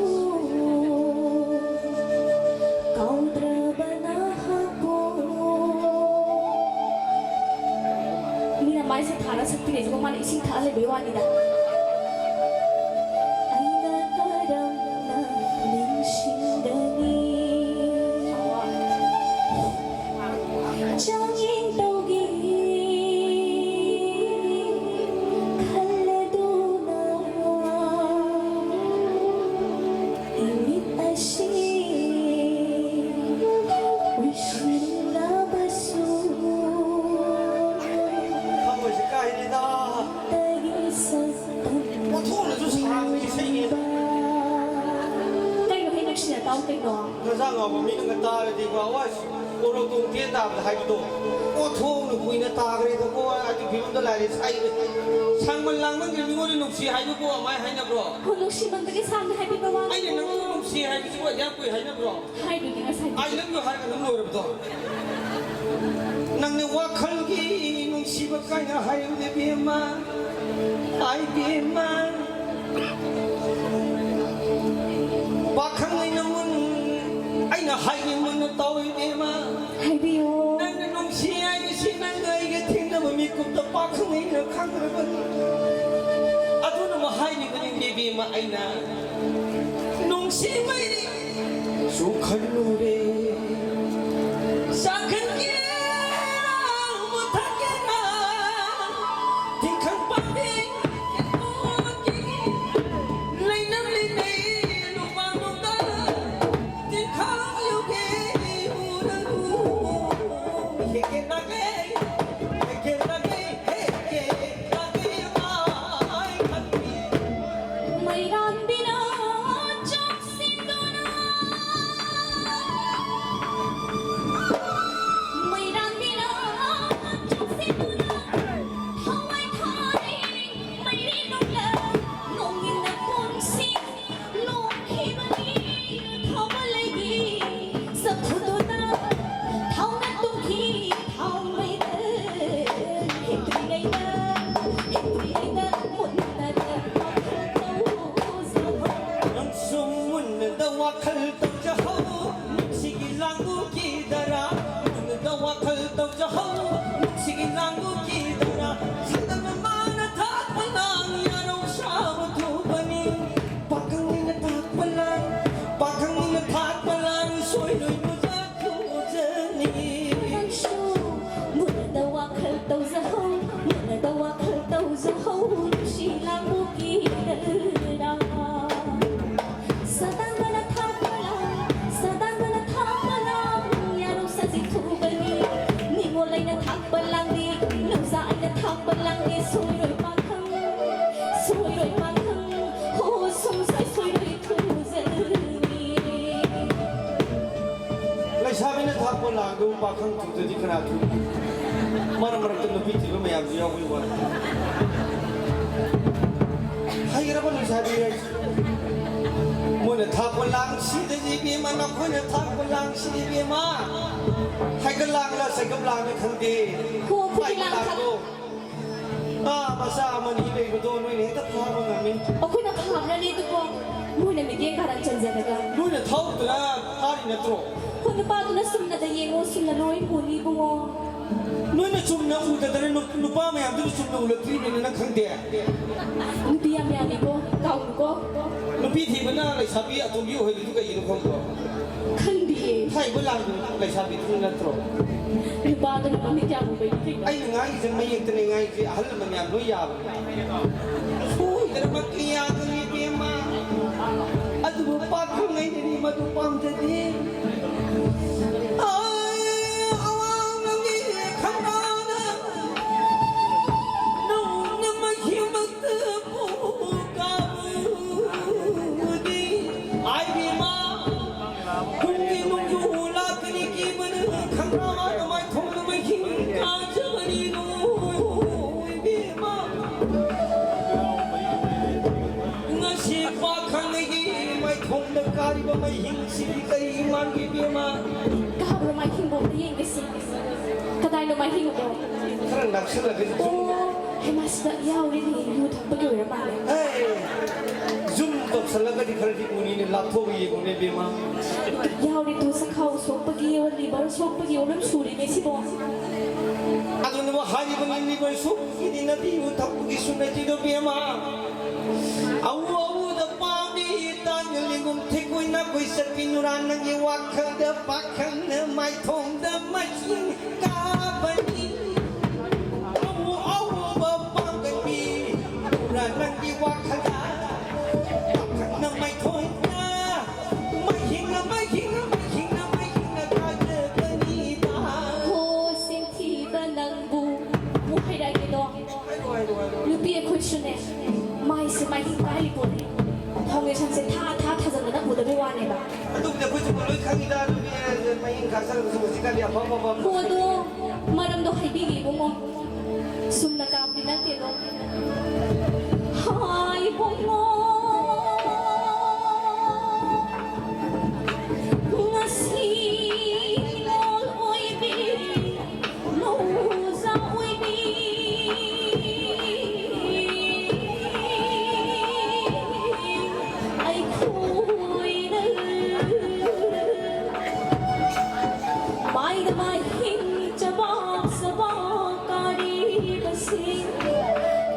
ꯀꯥꯎꯗ꯭ꯔꯕ ꯅꯍꯥꯛꯄꯨ꯫ ꯃꯤꯅ ꯃꯥꯏꯁꯦ ꯊꯥꯔ ꯁꯛꯄꯤꯔꯛꯏꯁꯤꯕꯨ ꯃꯥꯅ ꯏꯁꯤꯡ ꯊꯛꯑ ꯂꯩꯕꯩ ꯋꯥꯅꯤꯗ꯫ ꯑꯩꯅ ꯀꯔꯝꯅ ꯅꯤꯡꯁꯤꯡꯒꯅꯤ? ꯆꯥꯡꯌꯦꯡ ꯇꯧꯒꯦ ꯈꯜꯂꯗꯨꯅ ꯏꯃꯤꯠ ꯑꯁꯤ ꯎꯏꯁꯤꯜꯂꯕꯁꯨ ꯊꯃꯣꯏꯁꯦ ꯀꯥꯏꯔꯦꯗ꯫ ꯇꯒꯤ ꯁꯛꯇꯝ ꯑꯣꯟꯊꯣꯛꯅꯁꯨ ꯁꯥꯡꯕ ꯏꯁꯩꯅꯦ꯫ ꯀꯩꯅꯣ ꯍꯦ ꯅꯨꯡꯁꯤꯅ ꯇꯥꯎ ꯀꯩꯅꯣ꯫ ꯅꯖꯥ ꯉꯥꯎꯕ ꯃꯤꯅꯒ ꯇꯥꯔꯗꯤꯀꯣ, ꯑꯁ꯫ ꯃꯣꯔꯣꯛ ꯇꯣꯡ ꯇꯦꯟ ꯇꯥꯕꯗ ꯍꯥꯏꯕꯗꯣ, ꯑꯣꯟꯊꯣꯛꯅ ꯀꯨꯏꯅ ꯇꯥꯈ꯭ꯔꯦꯗꯀꯣ꯫ ꯑꯗꯨ ꯐꯤꯕꯝꯗ ꯂꯥꯏꯔꯤ ꯁꯥꯏꯕ꯫ ꯁꯥꯡꯃꯟ ꯂꯥꯡꯃꯟꯒ꯭ꯔꯦ꯫ ꯃꯤꯉꯣꯟꯗ ꯅꯨꯡꯁꯤ ꯍꯥꯏꯕꯕꯨ ꯑꯃꯥꯏ ꯍꯥꯏꯅꯕ꯭ꯔꯣ? ꯍꯣ, ꯅꯨꯡꯁꯤꯃꯟꯕꯒꯤ ꯁꯥꯡꯅ ꯍꯥꯏꯕꯤꯕ ꯋꯥꯅꯤ꯫ ꯑꯩꯅ ꯅꯪꯕꯨ ꯅꯨꯡꯁꯤ ꯍꯥꯏꯕꯁꯤꯕꯨ ꯑꯗꯨꯌꯥꯝ ꯀꯨꯏ ꯍꯥꯏꯅꯕ꯭ꯔꯣ? ꯍꯥꯏꯗꯨꯗꯤ ꯉꯁꯥꯏ꯫ "I love you" ꯍꯥꯏꯔꯒ ꯑꯗꯨꯝ ꯂꯣꯏꯔꯕꯗꯣ꯫ ꯅꯪꯅ ꯋꯥꯈꯜꯒꯤ ꯅꯨꯡꯁꯤꯕ ꯀꯥꯏꯅ ꯍꯥꯏꯕꯗ ꯏꯕꯦꯝꯃ, ꯑꯥꯏ ꯏꯕꯦꯝꯃ꯫ ꯄꯥꯈꯪ ꯑꯩꯅ ꯃꯨꯟ-, ꯑꯩꯅ ꯍꯥꯏꯒꯦ ꯃꯨꯟꯅ ꯇꯥꯎ ꯏꯕꯦꯝꯃ꯫ ꯍꯥꯏꯕꯤꯌꯨ꯫ ꯅꯪꯅ ꯅꯨꯡꯁꯤ ꯍꯥꯏꯕꯁꯤ ꯅꯪꯒ ꯑꯩꯒ ꯊꯦꯡꯅꯕ ꯃꯤꯀꯨꯞꯇ ꯄꯥꯈꯪ ꯑꯩꯅ ꯈꯪꯈ꯭ꯔꯕꯅꯤ꯫ ꯑꯗꯨꯅ ꯍꯥꯏꯔꯤꯕꯅꯤ ꯏꯕꯦꯝꯃ ꯑꯩꯅ꯫ ꯅꯨꯡꯁꯤ ꯃꯩꯔꯤ ꯆꯨꯈꯠꯂꯨꯔꯦ꯫ ꯆꯥꯈꯠꯀꯦꯔꯥ ꯃꯨꯊꯠꯀꯦꯔꯥ ꯇꯤꯡꯈꯪ ꯄꯥꯝꯕꯤ ꯀꯦꯟꯊꯣꯛꯀꯦ꯫ ꯂꯩꯅꯝ ꯂꯩꯅꯩ ꯅꯨꯄꯥ ꯅꯨꯡꯗ ꯇꯤꯡꯈꯪ ꯌꯧꯒꯦ ꯎꯔꯅꯨ꯫ ꯍꯦꯛꯀꯦ ꯂꯥꯛꯂꯦ, ꯍꯦꯛꯀꯦ ꯂꯥꯛꯂꯦ, ꯍꯦꯛꯀꯦ ꯂꯥꯛꯂꯦ ꯃꯥꯏ ꯈꯪꯕꯤ꯫ ꯃꯩꯔꯥꯟꯕꯤꯅ ꯆꯥꯛꯁꯤꯟꯗꯨꯅ, ꯃꯩꯔꯥꯟꯕꯤꯅ ꯆꯥꯛꯁꯤꯟꯗꯨꯅ, ꯊꯋꯥꯏ ꯊꯥꯔꯤ ꯃꯩꯔꯤ ꯅꯨꯡꯂ, ꯅꯣꯡꯏꯟꯅ ꯄꯨꯟꯁꯤ ꯂꯣꯛꯈꯤꯕꯅꯤ꯫ ꯊꯥꯎꯃꯂꯩꯒꯤ ꯆꯐꯨꯗꯨꯗ ꯊꯥꯎꯅ ꯇꯨꯝꯈꯤ꯫ ꯊꯥꯎꯃꯩꯗ ꯍꯤꯡꯗ꯭ꯔꯤꯉꯩꯗ, ꯍꯤꯡꯗ꯭ꯔꯤꯉꯩꯗ ꯃꯨꯟꯅꯗ ꯋꯥꯈꯜ ꯇꯧꯖꯍꯧ꯫ ꯅꯪꯁꯨ ꯃꯨꯟꯅꯗ ꯋꯥꯈꯜ ꯇꯧꯖꯍꯧ꯫ ꯅꯨꯡꯁꯤꯒꯤ ꯂꯥꯡꯕꯨꯒꯤ ꯗꯔꯥ, ꯃꯨꯟꯅꯗ ꯋꯥꯈꯜ ꯇꯧꯖꯍꯧ꯫ ꯅꯨꯡꯁꯤꯒꯤ ꯂꯥꯡꯕꯨꯒꯤ ꯗꯔꯥ, ꯁꯛꯇꯝ ꯑꯃꯅ ꯊꯥꯛꯄ ꯂꯥꯡ ꯌꯥꯔꯧ ꯁꯥꯕ ꯊꯨꯕꯅꯤ꯫ ꯄꯥꯈꯪꯅꯤꯅ ꯊꯥꯛꯄ ꯂꯥꯡ, ꯄꯥꯈꯪꯅꯤꯅ ꯊꯥꯛꯄ ꯂꯥꯡ ꯁꯣꯏꯔꯣꯏ ꯃꯨꯖꯥ ꯊꯨꯖꯅꯤ꯫ ꯅꯪꯁꯨ ꯃꯨꯟꯅꯗ ꯋꯥꯈꯜ ꯇꯧꯖꯍꯧ, ꯃꯨꯟꯅꯗ ꯋꯥꯈꯜ ꯇꯧꯖꯍꯧ, ꯅꯨꯡꯁꯤ ꯂꯥꯡꯕꯨꯒꯤ ꯗꯔꯥ꯫ ꯁꯗꯥꯡꯕꯅ ꯊꯥꯛꯄ ꯂꯥꯡ, ꯁꯗꯥꯡꯕꯅ ꯊꯥꯛꯄ ꯂꯥꯡ, ꯌꯥꯔꯧ ꯁꯖꯤ ꯊꯨꯕꯅꯤ꯫ ꯅꯤꯉꯣꯜ ꯑꯩꯅ ꯊꯥꯛꯄ ꯂꯥꯡꯗꯤ, ꯅꯨꯡꯖꯥ ꯑꯩ ꯄꯥꯈꯪ ꯊꯨꯗꯗꯤ ꯀꯅꯥ ꯊꯨꯅꯤ? ꯃꯔꯛ ꯃꯔꯛꯇ ꯅꯨꯄꯤ ꯊꯤꯕ ꯃꯌꯥꯝꯁꯨ ꯌꯥꯎꯕꯩ ꯋꯥꯅꯤ꯫ ꯍꯩꯈ꯭ꯔꯕ ꯂꯩꯁꯥꯕꯤ ꯍꯥꯏꯁꯦ꯫ ꯃꯣꯏꯅ ꯊꯥꯛꯄ ꯂꯥꯡꯁꯤꯗꯗꯤ ꯏꯕꯦꯝꯃ, ꯅꯈꯣꯏꯅ ꯊꯥꯛꯄ ꯂꯥꯡꯁꯤꯗꯤ ꯏꯕꯦꯝꯃ꯫ ꯍꯩꯒ ꯂꯥꯡꯂ ꯁꯩꯒꯞ ꯂꯥꯡꯂ ꯈꯪꯗꯦ꯫ ꯍꯣ, ꯑꯩꯈꯣꯏꯗꯤ ꯂꯥꯡ ꯊꯥꯛ- ꯂꯥꯡꯗꯣ꯫ ꯑꯥ, ꯃꯆꯥ ꯑꯃꯅꯤ ꯂꯩꯕꯗꯣ ꯅꯣꯏꯅ ꯍꯦꯛꯇ ꯐꯥꯕ ꯉꯝꯃꯤ꯫ ꯑꯩꯈꯣꯏꯅ ꯐꯥꯕ꯭ꯔꯅꯦ ꯑꯗꯨꯕꯣ? ꯃꯣꯏꯅ ꯃꯤꯠꯌꯦꯡ ꯀꯥꯔꯟ ꯆꯟꯖꯔꯒ꯫ ꯅꯣꯏꯅ ꯊꯧꯗꯅ ꯐꯥꯔꯤ ꯅꯠꯇ꯭ꯔꯣ? ꯍꯣ, ꯅꯨꯄꯥꯗꯨꯅ ꯁꯨꯝꯅꯗ ꯌꯦꯡꯉꯣ, ꯁꯨꯝꯅ ꯂꯣꯏ ꯎꯅꯤ ꯏꯕꯨꯡꯉꯣ꯫ ꯅꯣꯏꯅ ꯆꯨꯝꯅ ꯎꯗꯗꯅ ꯅꯨ-, ꯅꯨꯄꯥ ꯃꯌꯥꯝꯗꯨꯅ ꯆꯨꯝꯅ ꯎꯔꯛꯇ꯭ꯔꯤꯕꯅꯤꯅ ꯅꯪ ꯈꯪꯗꯦ? ꯅꯨꯄꯤ ꯌꯥꯝ ꯌꯥꯝꯃꯤꯀꯣ, ꯀꯥꯎꯅꯨꯀꯣ꯫ ꯅꯨꯄꯤ ꯊꯤꯕꯅ ꯂꯩꯁꯥꯕꯤ ꯑꯇꯣꯝꯕꯤ ꯑꯣꯏꯍꯜꯂꯤꯗꯨ ꯀꯩꯒꯤꯅꯣ ꯈꯪꯕ꯭ꯔꯣ? ꯈꯪꯗꯤꯌꯦ꯫ ꯍꯥꯏꯕ ꯂꯥꯟꯕ ꯂꯩꯁꯥꯕꯤꯗꯨ ꯅꯠꯇ꯭ꯔꯣ? ꯅꯨꯄꯥꯗꯨꯅ ꯃꯃꯤꯠ ꯀꯌꯥ ꯎꯕꯩꯅꯤ ꯀꯩꯅꯣ? ꯑꯩꯅ ꯉꯥꯡꯉꯤꯁꯦ ꯃꯌꯦꯛꯇꯅꯦ ꯉꯥꯡꯉꯤꯁꯦ, ꯑꯍꯜ ꯂꯃꯟ ꯃꯌꯥꯝ ꯂꯣꯏ ꯌꯥꯕꯅꯦ꯫ ꯁꯣꯏꯗꯅꯃꯛꯀꯤ ꯌꯥꯒꯅꯤ ꯏꯕꯦꯝꯃ꯫ ꯑꯗꯨꯕꯨ ꯄꯥꯈꯪ ꯑꯩꯅꯗꯤ ꯃꯗꯨ ꯄꯥꯝꯖꯗꯦ꯫ ꯑꯥ, ꯑꯋꯥꯡꯂꯝꯒꯤ ꯈꯝꯕꯥꯅ ꯅꯧꯅ ꯃꯩꯈꯦꯝꯃꯛꯇ ꯀꯥꯕꯨꯗꯤ꯫ ꯑꯥꯏ ꯏꯕꯦꯝꯃ, ꯀꯨꯝꯒꯤ ꯅꯣꯡꯖꯨ ꯂꯥꯛꯀꯅꯤ ꯀꯤꯕꯅ ꯈꯪꯗꯕ ꯅꯃꯥꯏ ꯊꯣꯡꯗ ꯃꯩꯈꯤ ꯀꯥꯖꯕꯅꯤꯅꯣ ꯏꯕꯦꯝꯃ꯫ ꯉꯁꯤ ꯄꯥꯈꯪꯒꯤ ꯃꯥꯏꯊꯣꯡꯗ ꯀꯥꯔꯤꯕ ꯃꯩꯍꯤꯡꯁꯤꯗꯤ ꯀꯔꯤ ꯃꯥꯟꯒꯦ ꯏꯕꯦꯝꯃ? ꯀꯥꯕ꯭ꯔꯣ ꯃꯥꯏꯍꯤꯡꯕꯣ? ꯑꯝꯇ ꯌꯦꯡꯒꯦꯁꯦ꯫ ꯀꯗꯥꯏꯅꯣ ꯃꯥꯏꯍꯤꯡꯕꯣ? ꯈꯔ ꯅꯛꯁꯜꯂꯒ ꯖꯨꯝ꯫ ꯑꯣ, ꯍꯩꯃꯥ, ꯁꯤꯗ ꯌꯥꯎꯔꯦꯅꯦ, ꯌꯨ ꯊꯛꯄꯒꯤ ꯑꯣꯏꯔ ꯃꯥꯜꯂꯦ꯫ ꯍꯦ, ꯖꯨꯝ ꯇꯧꯁꯜꯂꯒꯗꯤ ꯈꯔꯗꯤ ꯎꯅꯤꯅꯦ, ꯂꯥꯞꯊꯣꯛꯑꯒ ꯌꯦꯡꯉꯨꯅꯦ ꯏꯕꯦꯝꯃ꯫ ꯌꯥꯎꯔꯦ ꯇꯨ, ꯆꯈꯥꯎ ꯁꯣꯛꯄꯒꯤ, ꯂꯤꯚꯔ ꯁꯣꯛꯄꯒꯤ ꯑꯣꯏꯔꯝ ꯁꯨꯔꯦꯅꯦ ꯁꯤꯕꯣ꯫ ꯑꯗꯨꯅꯕꯨ ꯍꯥꯏꯔꯤꯕꯅꯤ, ꯂꯤꯚꯔ ꯁꯣꯛꯄꯒꯤꯗꯤ ꯅꯠꯇꯦ, ꯌꯨ ꯊꯛꯄꯒꯤꯁꯨ ꯅꯠꯇꯦꯗꯣ ꯏꯕꯦꯝꯃ꯫ ꯑꯎ ꯑꯎꯗ ꯄꯥꯝꯃꯤ ꯇꯥꯡꯒ ꯂꯤꯒꯨꯝ ꯊꯦꯛꯀꯣꯏ ꯅꯥꯀꯣꯏ ꯆꯠꯄꯤ ꯅꯨꯔꯥ ꯅꯪꯒꯤ ꯋꯥꯈꯜꯗ ꯄꯥꯈꯪꯅ ꯃꯥꯏꯊꯣꯡꯗ ꯃꯆꯤꯟ ꯀꯥꯕꯅꯤ꯫ ꯑꯎ ꯑꯎꯕ ꯄꯥꯡꯒꯜꯕꯤ ꯅꯨꯔꯥ ꯅꯪꯒꯤ ꯋꯥꯈꯜꯗ ꯄꯥꯈꯪꯅ ꯃꯥꯏꯊꯣꯡꯗ ꯃꯍꯤꯡꯅ, ꯃꯍꯤꯡꯅ, ꯃꯍꯤꯡꯅ, ꯃꯍꯤꯡꯅ ꯀꯥꯖꯕꯅꯤꯗ꯫ ꯍꯣ, ꯁꯤꯟꯊꯤꯕ ꯅꯪꯕꯨ꯫ ꯑꯃꯨꯛ ꯍꯥꯏꯔꯛꯑꯒꯦꯗꯣ꯫ ꯍꯥꯏꯔꯣ, ꯍꯥꯏꯔꯣ, ꯍꯥꯏꯔꯣ꯫ ꯅꯨꯄꯤ ꯑꯩꯈꯣꯏꯁꯨꯅꯦ, ꯃꯥꯏꯁꯦ ꯃꯥꯏꯍꯤꯡ ꯀꯥꯏꯔꯤ ꯄꯣꯠꯅꯤ꯫ ꯐꯥꯎꯟꯗꯦꯁꯟꯁꯦ ꯊꯥ ꯊꯥ ꯊꯥꯖꯟꯗꯅ ꯎꯗꯕꯩ ꯋꯥꯅꯦꯕ꯫ ꯑꯗꯨꯕꯨꯗꯤ ꯑꯩꯈꯣꯏꯁꯨ ꯂꯣꯏ ꯈꯪꯉꯤꯗ, ꯅꯨꯄꯤ ꯍꯥꯏꯁꯦ ꯃꯍꯤꯡ ꯆꯥꯁꯜꯂꯒꯁꯨ ꯍꯧꯖꯤꯛꯀꯥꯟꯗꯤ ꯑꯐ ꯑꯐꯕ ꯍꯣ, ꯑꯗꯣ ꯃꯔꯝꯗꯣ ꯍꯥꯏꯕꯤꯒꯦ ꯏꯕꯨꯡꯉꯣ꯫ ꯁꯨꯝꯅ ꯀꯥꯞꯄꯤ ꯅꯠꯇꯦꯗꯣ꯫ ꯍꯥꯏ ꯏꯕꯨꯡꯉꯣ, ꯉꯁꯤ ꯅꯤꯉꯣꯜ ꯑꯣꯏꯕꯤ ꯂꯧꯖꯥ ꯑꯣꯏꯕꯤ ꯑꯩꯈꯣꯏꯅ ꯃꯥꯏꯗ ꯃꯥꯏ ꯍꯤꯡ ꯆꯕꯥꯛ ꯆꯕꯥꯛ ꯀꯥꯔꯤꯕꯁꯤ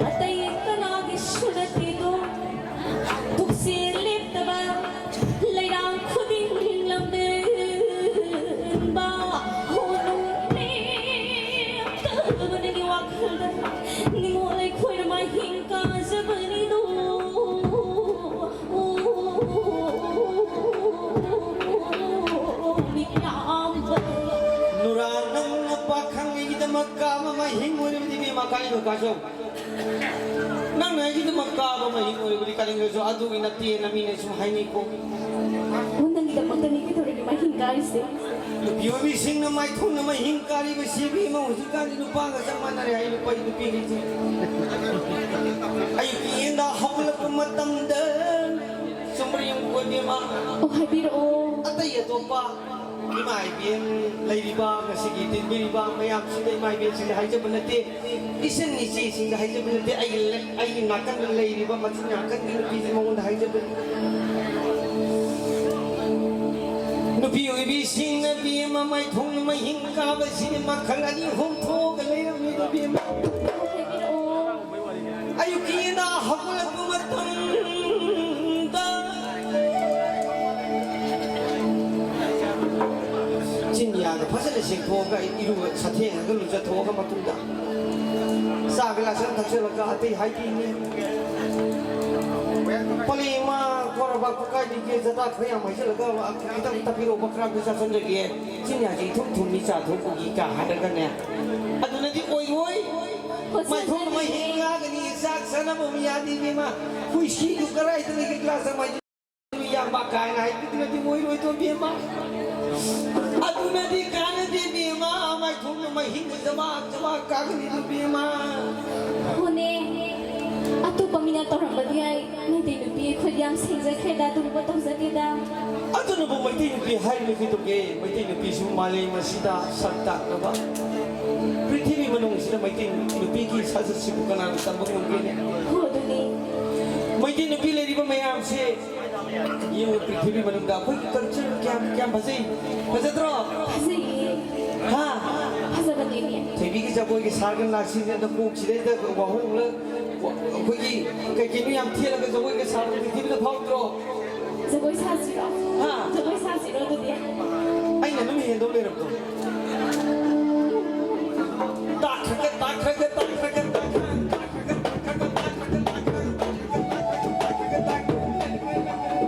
ꯑꯇꯩ ꯀꯅꯥꯒꯤꯁꯨ ꯅꯠꯇꯦꯗꯣ꯫ ꯄꯨꯛꯆꯦꯜ ꯂꯦꯞꯇꯕ ꯂꯩꯔꯥꯡ ꯈꯨꯗꯤꯡ ꯂꯝꯕꯦꯟꯕ ꯍꯣꯅꯨ ꯂꯦꯞꯇꯕ ꯅꯪꯒꯤ ꯋꯥꯈꯜꯗ ꯅꯤꯉꯣꯜ ꯑꯩꯈꯣꯏꯅ ꯃꯍꯤꯡ ꯀꯥꯖꯕꯅꯤꯗꯣ꯫ ꯅꯨꯔꯥ, ꯅꯪꯅ ꯄꯥꯈꯪꯒꯤꯗꯃꯛ ꯀꯥꯕ ꯃꯍꯤꯡ ꯑꯣꯏꯔꯕꯗꯤ ꯏꯕꯦꯝꯃ ꯀꯥꯏꯅꯣ ꯀꯥꯖꯧ꯫ ꯅꯪꯅ ꯑꯩꯒꯤꯗꯃꯛ ꯀꯥꯕ ꯃꯍꯤꯡ ꯑꯣꯏꯔꯕꯗꯤ ꯀꯥꯅꯤꯡꯉꯁꯨ ꯑꯗꯨꯒꯤ ꯅꯠꯇꯦꯅ ꯃꯤꯅ ꯁꯨꯝ ꯍꯥꯏꯅꯩꯀꯣ꯫ ꯑꯣ, ꯅꯪꯒꯤꯗꯃꯛꯇꯅꯤ ꯀꯩꯗꯧꯔꯒꯦ ꯃꯍꯤꯡ ꯀꯥꯔꯤꯁꯦ? ꯅꯨꯄꯤ ꯑꯣꯏꯕꯤꯁꯤꯡꯅ ꯃꯥꯏꯊꯣꯡꯅ ꯃꯍꯤꯡ ꯀꯥꯔꯤꯕꯁꯤ ꯏꯕꯦꯝꯃ ꯍꯧꯖꯤꯛꯀꯥꯟꯗꯤ ꯅꯨꯄꯥꯒ ꯆꯞ ꯃꯥꯟꯅꯔꯦ ꯍꯥꯏ ꯅꯨꯄꯥ ꯅꯨꯄꯤꯈꯩꯁꯦ꯫ ꯑꯌꯨꯛꯀꯤ ꯌꯦꯟꯗ ꯍꯧꯒꯠꯂꯛꯄ ꯃꯇꯝꯗ ꯆꯨꯝꯕ꯭ꯔꯥ ꯌꯦꯡꯉꯨꯀꯣ ꯏꯕꯦꯝꯃ꯫ ꯑꯣ, ꯍꯥꯏꯕꯤꯔꯛꯑꯣ꯫ ꯑꯇꯩ ꯑꯇꯣꯞꯄ ꯏꯃꯥ ꯏꯕꯦꯟ ꯂꯩꯔꯤꯕ ꯉꯁꯤꯒꯤ ꯇꯤꯟꯕꯤꯔꯤꯕ ꯃꯌꯥꯝꯁꯤꯗ ꯏꯃꯥ ꯏꯕꯦꯟꯁꯤꯡꯗ ꯍꯥꯏꯖꯕ ꯅꯠꯇꯦ, ꯏꯆꯟ ꯏꯆꯦꯁꯤꯡꯗ ꯍꯥꯏꯖꯕ ꯅꯠꯇꯦ, ꯑꯩꯒꯤ ꯂꯩ-, ꯑꯩꯒꯤ ꯅꯥꯀꯟꯗ ꯂꯩꯔꯤꯕ ꯃꯆꯤꯟ ꯅꯥꯀꯟꯒꯤ ꯅꯨꯄꯤꯁꯤ ꯃꯉꯣꯟꯗ ꯍꯥꯏꯖꯕꯅꯤ꯫ ꯅꯨꯄꯤ ꯑꯣꯏꯕꯤꯁꯤꯡꯅ ꯕꯤ ꯑꯃ ꯃꯥꯏꯊꯣꯡꯅ ꯃꯍꯤꯡ ꯀꯥꯕꯁꯤꯗꯤ ꯃꯈꯜ ꯑꯅꯤ ꯑꯍꯨꯝ ꯊꯣꯛꯑꯒ ꯂꯩꯔꯝꯃꯤ ꯅꯨꯄꯤ ꯑꯃ꯫ ꯑꯌꯨꯛꯀꯤ ꯌꯦꯟꯗ ꯍꯧꯒꯠꯂꯛꯄ ꯃꯇꯝꯗ ꯆꯤꯟꯌꯥꯗ ꯐꯖꯅ ꯁꯦꯡꯊꯣꯛꯑꯒ ꯏꯔꯨ ꯁꯥꯊꯦꯡꯉꯒ ꯂꯨꯖꯊꯣꯛꯑꯒ ꯃꯇꯨꯡꯗ ꯆꯥ ꯒꯤꯂꯥꯁ ꯑꯃ ꯊꯛꯆꯜꯂꯒ ꯑꯇꯩ ꯍꯥꯏꯕꯤꯅꯤ꯫ ꯄꯂꯤ ꯑꯃ ꯀꯣꯔꯕ ꯀꯥꯏꯗꯒꯤ ꯖꯇꯥ ꯈꯔ ꯌꯥꯝ ꯍꯩꯖꯤꯜꯂꯒ ꯈꯤꯇꯪ ꯇꯞꯄꯤꯔꯛꯑꯣ, ꯈꯔ ꯑꯝꯇ ꯆꯥꯁꯤꯟꯖꯒꯦ꯫ ꯆꯤꯟꯌꯥꯁꯤ ꯏꯊꯨꯝ ꯊꯨꯝꯃꯤ ꯆꯥ ꯊꯛꯄꯒꯤ ꯀꯥ ꯍꯥꯏꯔꯒꯅꯦ꯫ ꯑꯗꯨꯅꯗꯤ ꯑꯣꯏꯔꯣꯏ꯫ ꯃꯥꯏꯊꯣꯡ ꯃꯍꯤꯛ ꯂꯥꯛꯀꯅꯤ, ꯆꯥꯛ ꯆꯥꯅꯕ ꯑꯃ ꯌꯥꯗꯦ ꯏꯕꯦꯝꯃ꯫ ꯍꯨꯏꯁꯤꯗꯨ ꯀꯗꯥꯏꯗ ꯂꯩꯒꯦ? ꯒ꯭ꯂꯥꯁ ꯑꯃ ꯍꯩꯖꯤꯜꯂꯨ ꯌꯥꯝꯕ ꯀꯥꯏꯅ ꯍꯥꯏꯕꯗꯨꯅꯗꯤ ꯑꯣꯏꯔꯣꯏꯗꯣ ꯏꯕꯦꯝꯃ꯫ ꯑꯗꯨ ꯀꯥꯟꯅꯗꯦ ꯏꯕꯦꯝꯃ, ꯃꯥꯏꯊꯣꯡꯗ ꯃꯍꯤꯡ ꯖꯃꯥ ꯖꯃꯥ ꯀꯥꯒꯅꯤ ꯏꯕꯦꯝꯃ꯫ ꯍꯣꯅꯦ, ꯑꯇꯣꯞꯄ ꯃꯤꯅ ꯇꯧꯔꯝꯕꯗꯤ ꯌꯥꯏ, ꯃꯩꯇꯩ ꯅꯨꯄꯤ ꯑꯩꯈꯣꯏꯗꯤ ꯌꯥꯝ ꯁꯦꯡꯖꯈ꯭ꯔꯦꯗ, ꯑꯗꯨꯒꯨꯝꯕ ꯇꯧꯖꯗꯦꯗ꯫ ꯑꯗꯨꯅꯕꯨ ꯃꯩꯇꯩ ꯅꯨꯄꯤ ꯍꯥꯏꯔꯤꯕ ꯀꯩꯗꯧꯒꯦ? ꯃꯩꯇꯩ ꯅꯨꯄꯤꯁꯨ ꯃꯥꯂꯦꯝ ꯑꯁꯤꯗ ꯁꯛ ꯇꯥꯛꯅꯕ, ꯄ꯭ꯔꯤꯊꯤꯕꯤ ꯃꯅꯨꯡꯁꯤꯗ ꯃꯩꯇꯩ ꯅꯨꯄꯤꯒꯤ ꯁꯥꯖꯠꯁꯤꯕꯨ ꯀꯅꯥꯅ ꯇꯝꯕ ꯉꯝꯒꯦꯅꯦ? ꯍꯣ, ꯑꯗꯨꯅꯤ꯫ ꯃꯩꯇꯩ ꯅꯨꯄꯤ ꯂꯩꯔꯤꯕ ꯃꯌꯥꯝꯁꯦ ꯌꯦꯡꯉꯨ, ꯄ꯭ꯔꯤꯊꯤꯕꯤ ꯃꯅꯨꯡꯗ ꯑꯩꯈꯣꯏꯒꯤ culture ꯀꯌꯥꯝ, ꯀꯌꯥꯝ ꯐꯖꯩ꯫ ꯐꯖꯗ꯭ꯔꯣ? ꯐꯖꯩꯌꯦ꯫ ꯍꯥ? ꯐꯖꯕꯅꯦꯃꯤ꯫ ꯊꯣꯏꯕꯤꯒꯤ ꯖꯒꯣꯏꯒꯤ ꯁꯥꯔꯒ ꯅꯥꯁꯤꯁꯦ ꯑꯝꯇ ꯀꯣꯛꯁꯤꯗꯩꯗ ꯋꯥꯍꯣꯡꯂ-, ꯑꯩꯈꯣꯏꯒꯤ ꯀꯩ ꯀꯩꯅꯣ ꯌꯥꯝ ꯊꯦꯠꯂꯒ ꯖꯒꯣꯏꯒ ꯁꯥꯕ ꯄ꯭ꯔꯤꯊꯤꯕꯤꯗ ꯐꯥꯎꯗ꯭ꯔꯣ? ꯖꯒꯣꯏ ꯁꯥꯁꯤꯔꯣ? ꯍꯥ? ꯖꯒꯣꯏ ꯁꯥꯁꯤꯔꯣ ꯑꯗꯨꯗꯤ? ꯑꯩꯅ ꯑꯗꯨꯝ ꯍꯦꯟꯗꯧ ꯂꯩꯔꯕꯗꯣ꯫ ꯇꯥꯛꯈ꯭ꯔꯒ, ꯇꯥꯛꯈ꯭ꯔꯒ, ꯇꯥꯛꯈ꯭ꯔꯒ, ꯇꯥꯛꯈ꯭ꯔꯒ, ꯇꯥꯛꯈ꯭ꯔꯒ, ꯇꯥꯛꯈ꯭ꯔꯒ, ꯇꯥꯛꯈ꯭ꯔꯒ, ꯇꯥꯛꯈ꯭ꯔꯒ, ꯇꯥꯛꯈ꯭ꯔꯒ, ꯇꯥꯛꯈ꯭ꯔꯒ, ꯇꯥꯛꯈ꯭ꯔꯒ, ꯇꯥꯛꯈ꯭ꯔꯒ,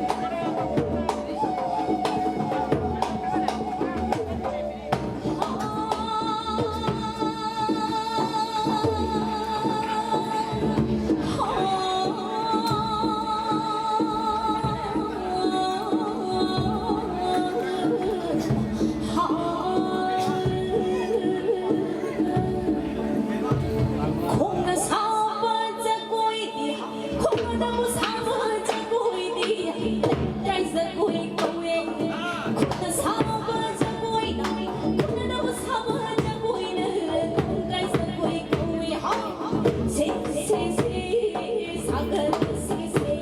ꯈꯣꯡꯅ ꯁꯥꯕ ꯖꯒꯣꯏꯗꯤ, ꯈꯣꯡꯅꯕꯨ ꯁꯥꯕ ꯖꯒꯣꯏꯗꯤ ꯂꯩꯀꯥꯏ ꯖꯒꯣꯏ ꯀꯧꯋꯦ꯫ ꯈꯨꯠꯅ ꯁꯥꯕ ꯖꯒꯣꯏꯅ, ꯈꯨꯠꯅꯕꯨ ꯁꯥꯕ ꯖꯒꯣꯏꯅ ꯂꯩꯀꯥꯏ ꯖꯒꯣꯏ ꯀꯧꯋꯦ꯫ ꯍꯥ! ꯁꯦ, ꯁꯦ, ꯁꯦ, ꯁꯥꯒꯠꯂꯁꯤ ꯁꯦ꯫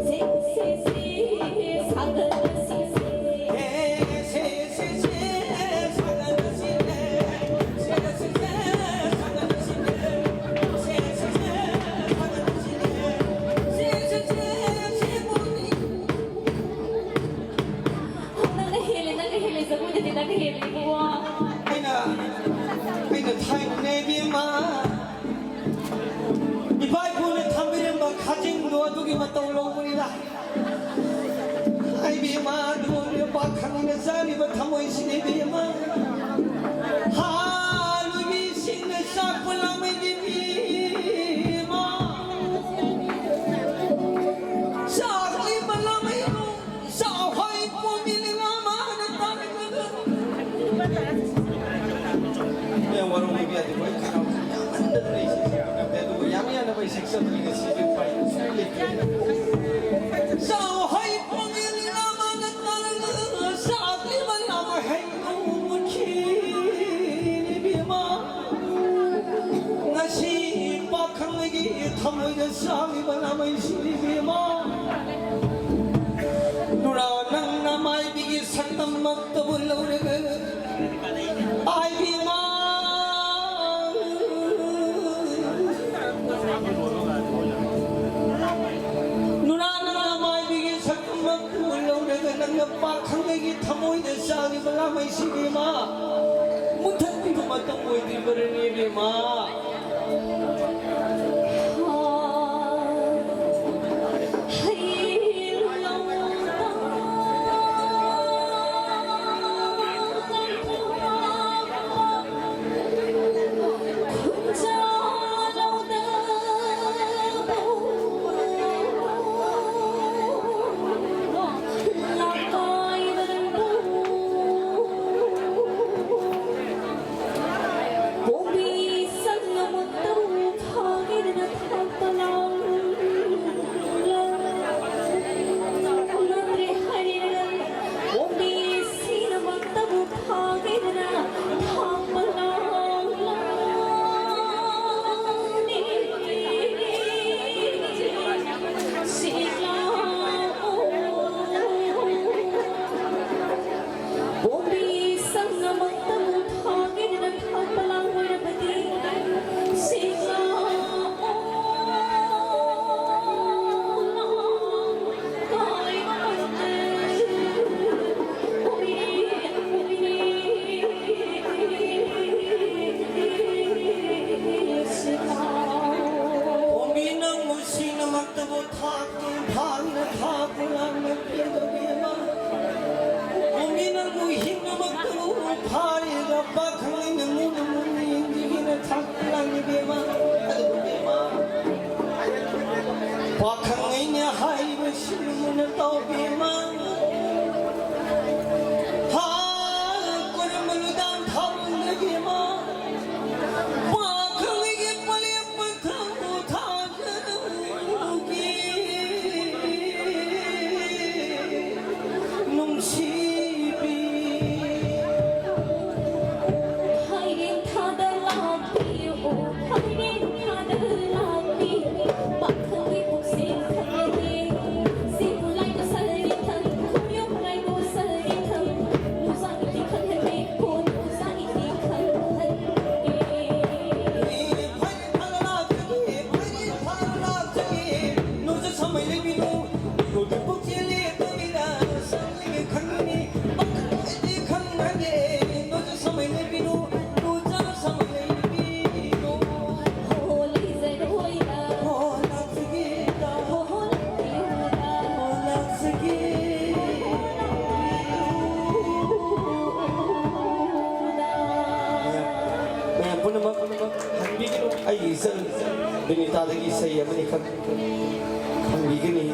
ꯁꯦ, ꯁꯦ, ꯁꯦ, ꯁꯥꯒꯠꯂꯁꯤ ꯁꯦ꯫ ꯅꯪꯅ ꯍꯦꯜꯂꯦ, ꯅꯪꯅ ꯍꯦꯜꯂꯦ, ꯖꯒꯣꯏꯗꯗꯤ ꯅꯪꯅ ꯍꯦꯜꯂꯦ ꯏꯕꯨꯡꯉꯣ꯫ ꯑꯩꯅ, ꯑꯩꯅ ꯊꯥꯏꯅꯅꯦ ꯏꯕꯦꯝꯃ, ꯏꯄꯥ ꯏꯄꯨꯅ ꯊꯝꯕꯤꯔꯝꯕ ꯈꯥꯖꯤꯡꯗꯣ ꯑꯗꯨꯒꯤ ꯃꯇꯧ ꯂꯧꯕꯅꯤꯗ꯫ ꯏꯕꯦꯝꯃ, ꯑꯗꯨꯅ ꯄꯥꯈꯪꯅ ꯆꯥꯔꯤꯕ ꯊꯃꯣꯏꯁꯤꯅ ꯏꯕꯦꯝꯃ꯫ ꯍꯥ, ꯅꯨꯄꯤꯁꯤꯡꯅ ꯆꯥꯛꯄ ꯂꯥꯝꯃꯩꯗꯤ ꯏꯕꯦꯝꯃ꯫ ꯆꯥꯛꯂꯤ ꯃꯂꯥꯃꯩ ꯆꯥꯛ ꯍꯣꯏ ꯄꯣꯃꯤꯅꯤ ꯃꯥꯃꯥꯅ ꯇꯥꯅꯤꯡꯉꯒ꯫ ꯋꯥꯔꯧꯕꯤꯕ ꯌꯥꯗꯦꯀꯣ, ꯑꯩ ꯈꯅꯥꯎꯁꯦ ꯌꯥꯝꯃꯟꯗꯗꯅ ꯑꯩꯁꯦ ꯌꯥꯝ ꯉꯝꯗꯦ, ꯑꯗꯨꯕꯨ ꯌꯥꯅ ꯌꯥꯅꯕ ꯑꯩ ꯁꯛꯆꯕꯅꯤ, ꯉꯁꯤꯗꯤ ꯎꯄꯥꯏ ꯁꯨꯡꯂꯩ ꯂꯩꯇ꯭ꯔꯦ꯫ ꯆꯥꯎ ꯍꯩ ꯄꯣꯡꯉꯦ ꯂꯤꯂꯥ ꯃꯥꯅ ꯇꯥꯔꯒ ꯆꯥꯗ꯭ꯔꯤꯕ ꯂꯥꯃ ꯍꯩꯅꯧ ꯃꯨꯟꯈꯤ ꯏꯕꯦꯝꯃ꯫ ꯉꯁꯤ ꯄꯥꯈꯪ ꯑꯩꯒꯤ ꯊꯃꯣꯏꯗ ꯆꯥꯔꯤꯕ ꯂꯥꯃꯩꯁꯤ ꯏꯕꯦꯝꯃ꯫ ꯅꯨꯔꯥ ꯅꯪ ꯅꯃꯥꯏꯕꯤꯒꯤ ꯁꯛꯇꯝꯃꯛꯇꯕꯨ ꯂꯧꯔꯒ ꯏꯕꯦꯝꯃ꯫ ꯅꯨꯔꯥ ꯅꯪꯅ ꯃꯥꯏꯕꯤꯒꯤ ꯁꯛꯇꯝꯃꯛꯇꯕꯨ ꯂꯧꯔꯒ ꯅꯪꯅ ꯄꯥꯈꯪ ꯑꯩꯒꯤ ꯊꯃꯣꯏꯗ ꯆꯥꯔꯤꯕ ꯂꯥꯃꯩꯁꯤ ꯏꯕꯦꯝꯃ꯫ ꯃꯨꯊꯠꯄꯤꯕ ꯃꯇꯝ ꯑꯣꯏꯗ꯭ꯔꯤꯕꯔꯅꯦ ꯏꯕꯦꯝꯃ꯫ ꯑꯩꯒꯤ ꯏꯆꯟ ꯕꯤꯅꯤꯇꯥꯗꯒꯤ ꯏꯁꯩ ꯑꯃꯅꯤꯈꯛ ꯈꯟꯕꯤꯒꯅꯤ꯫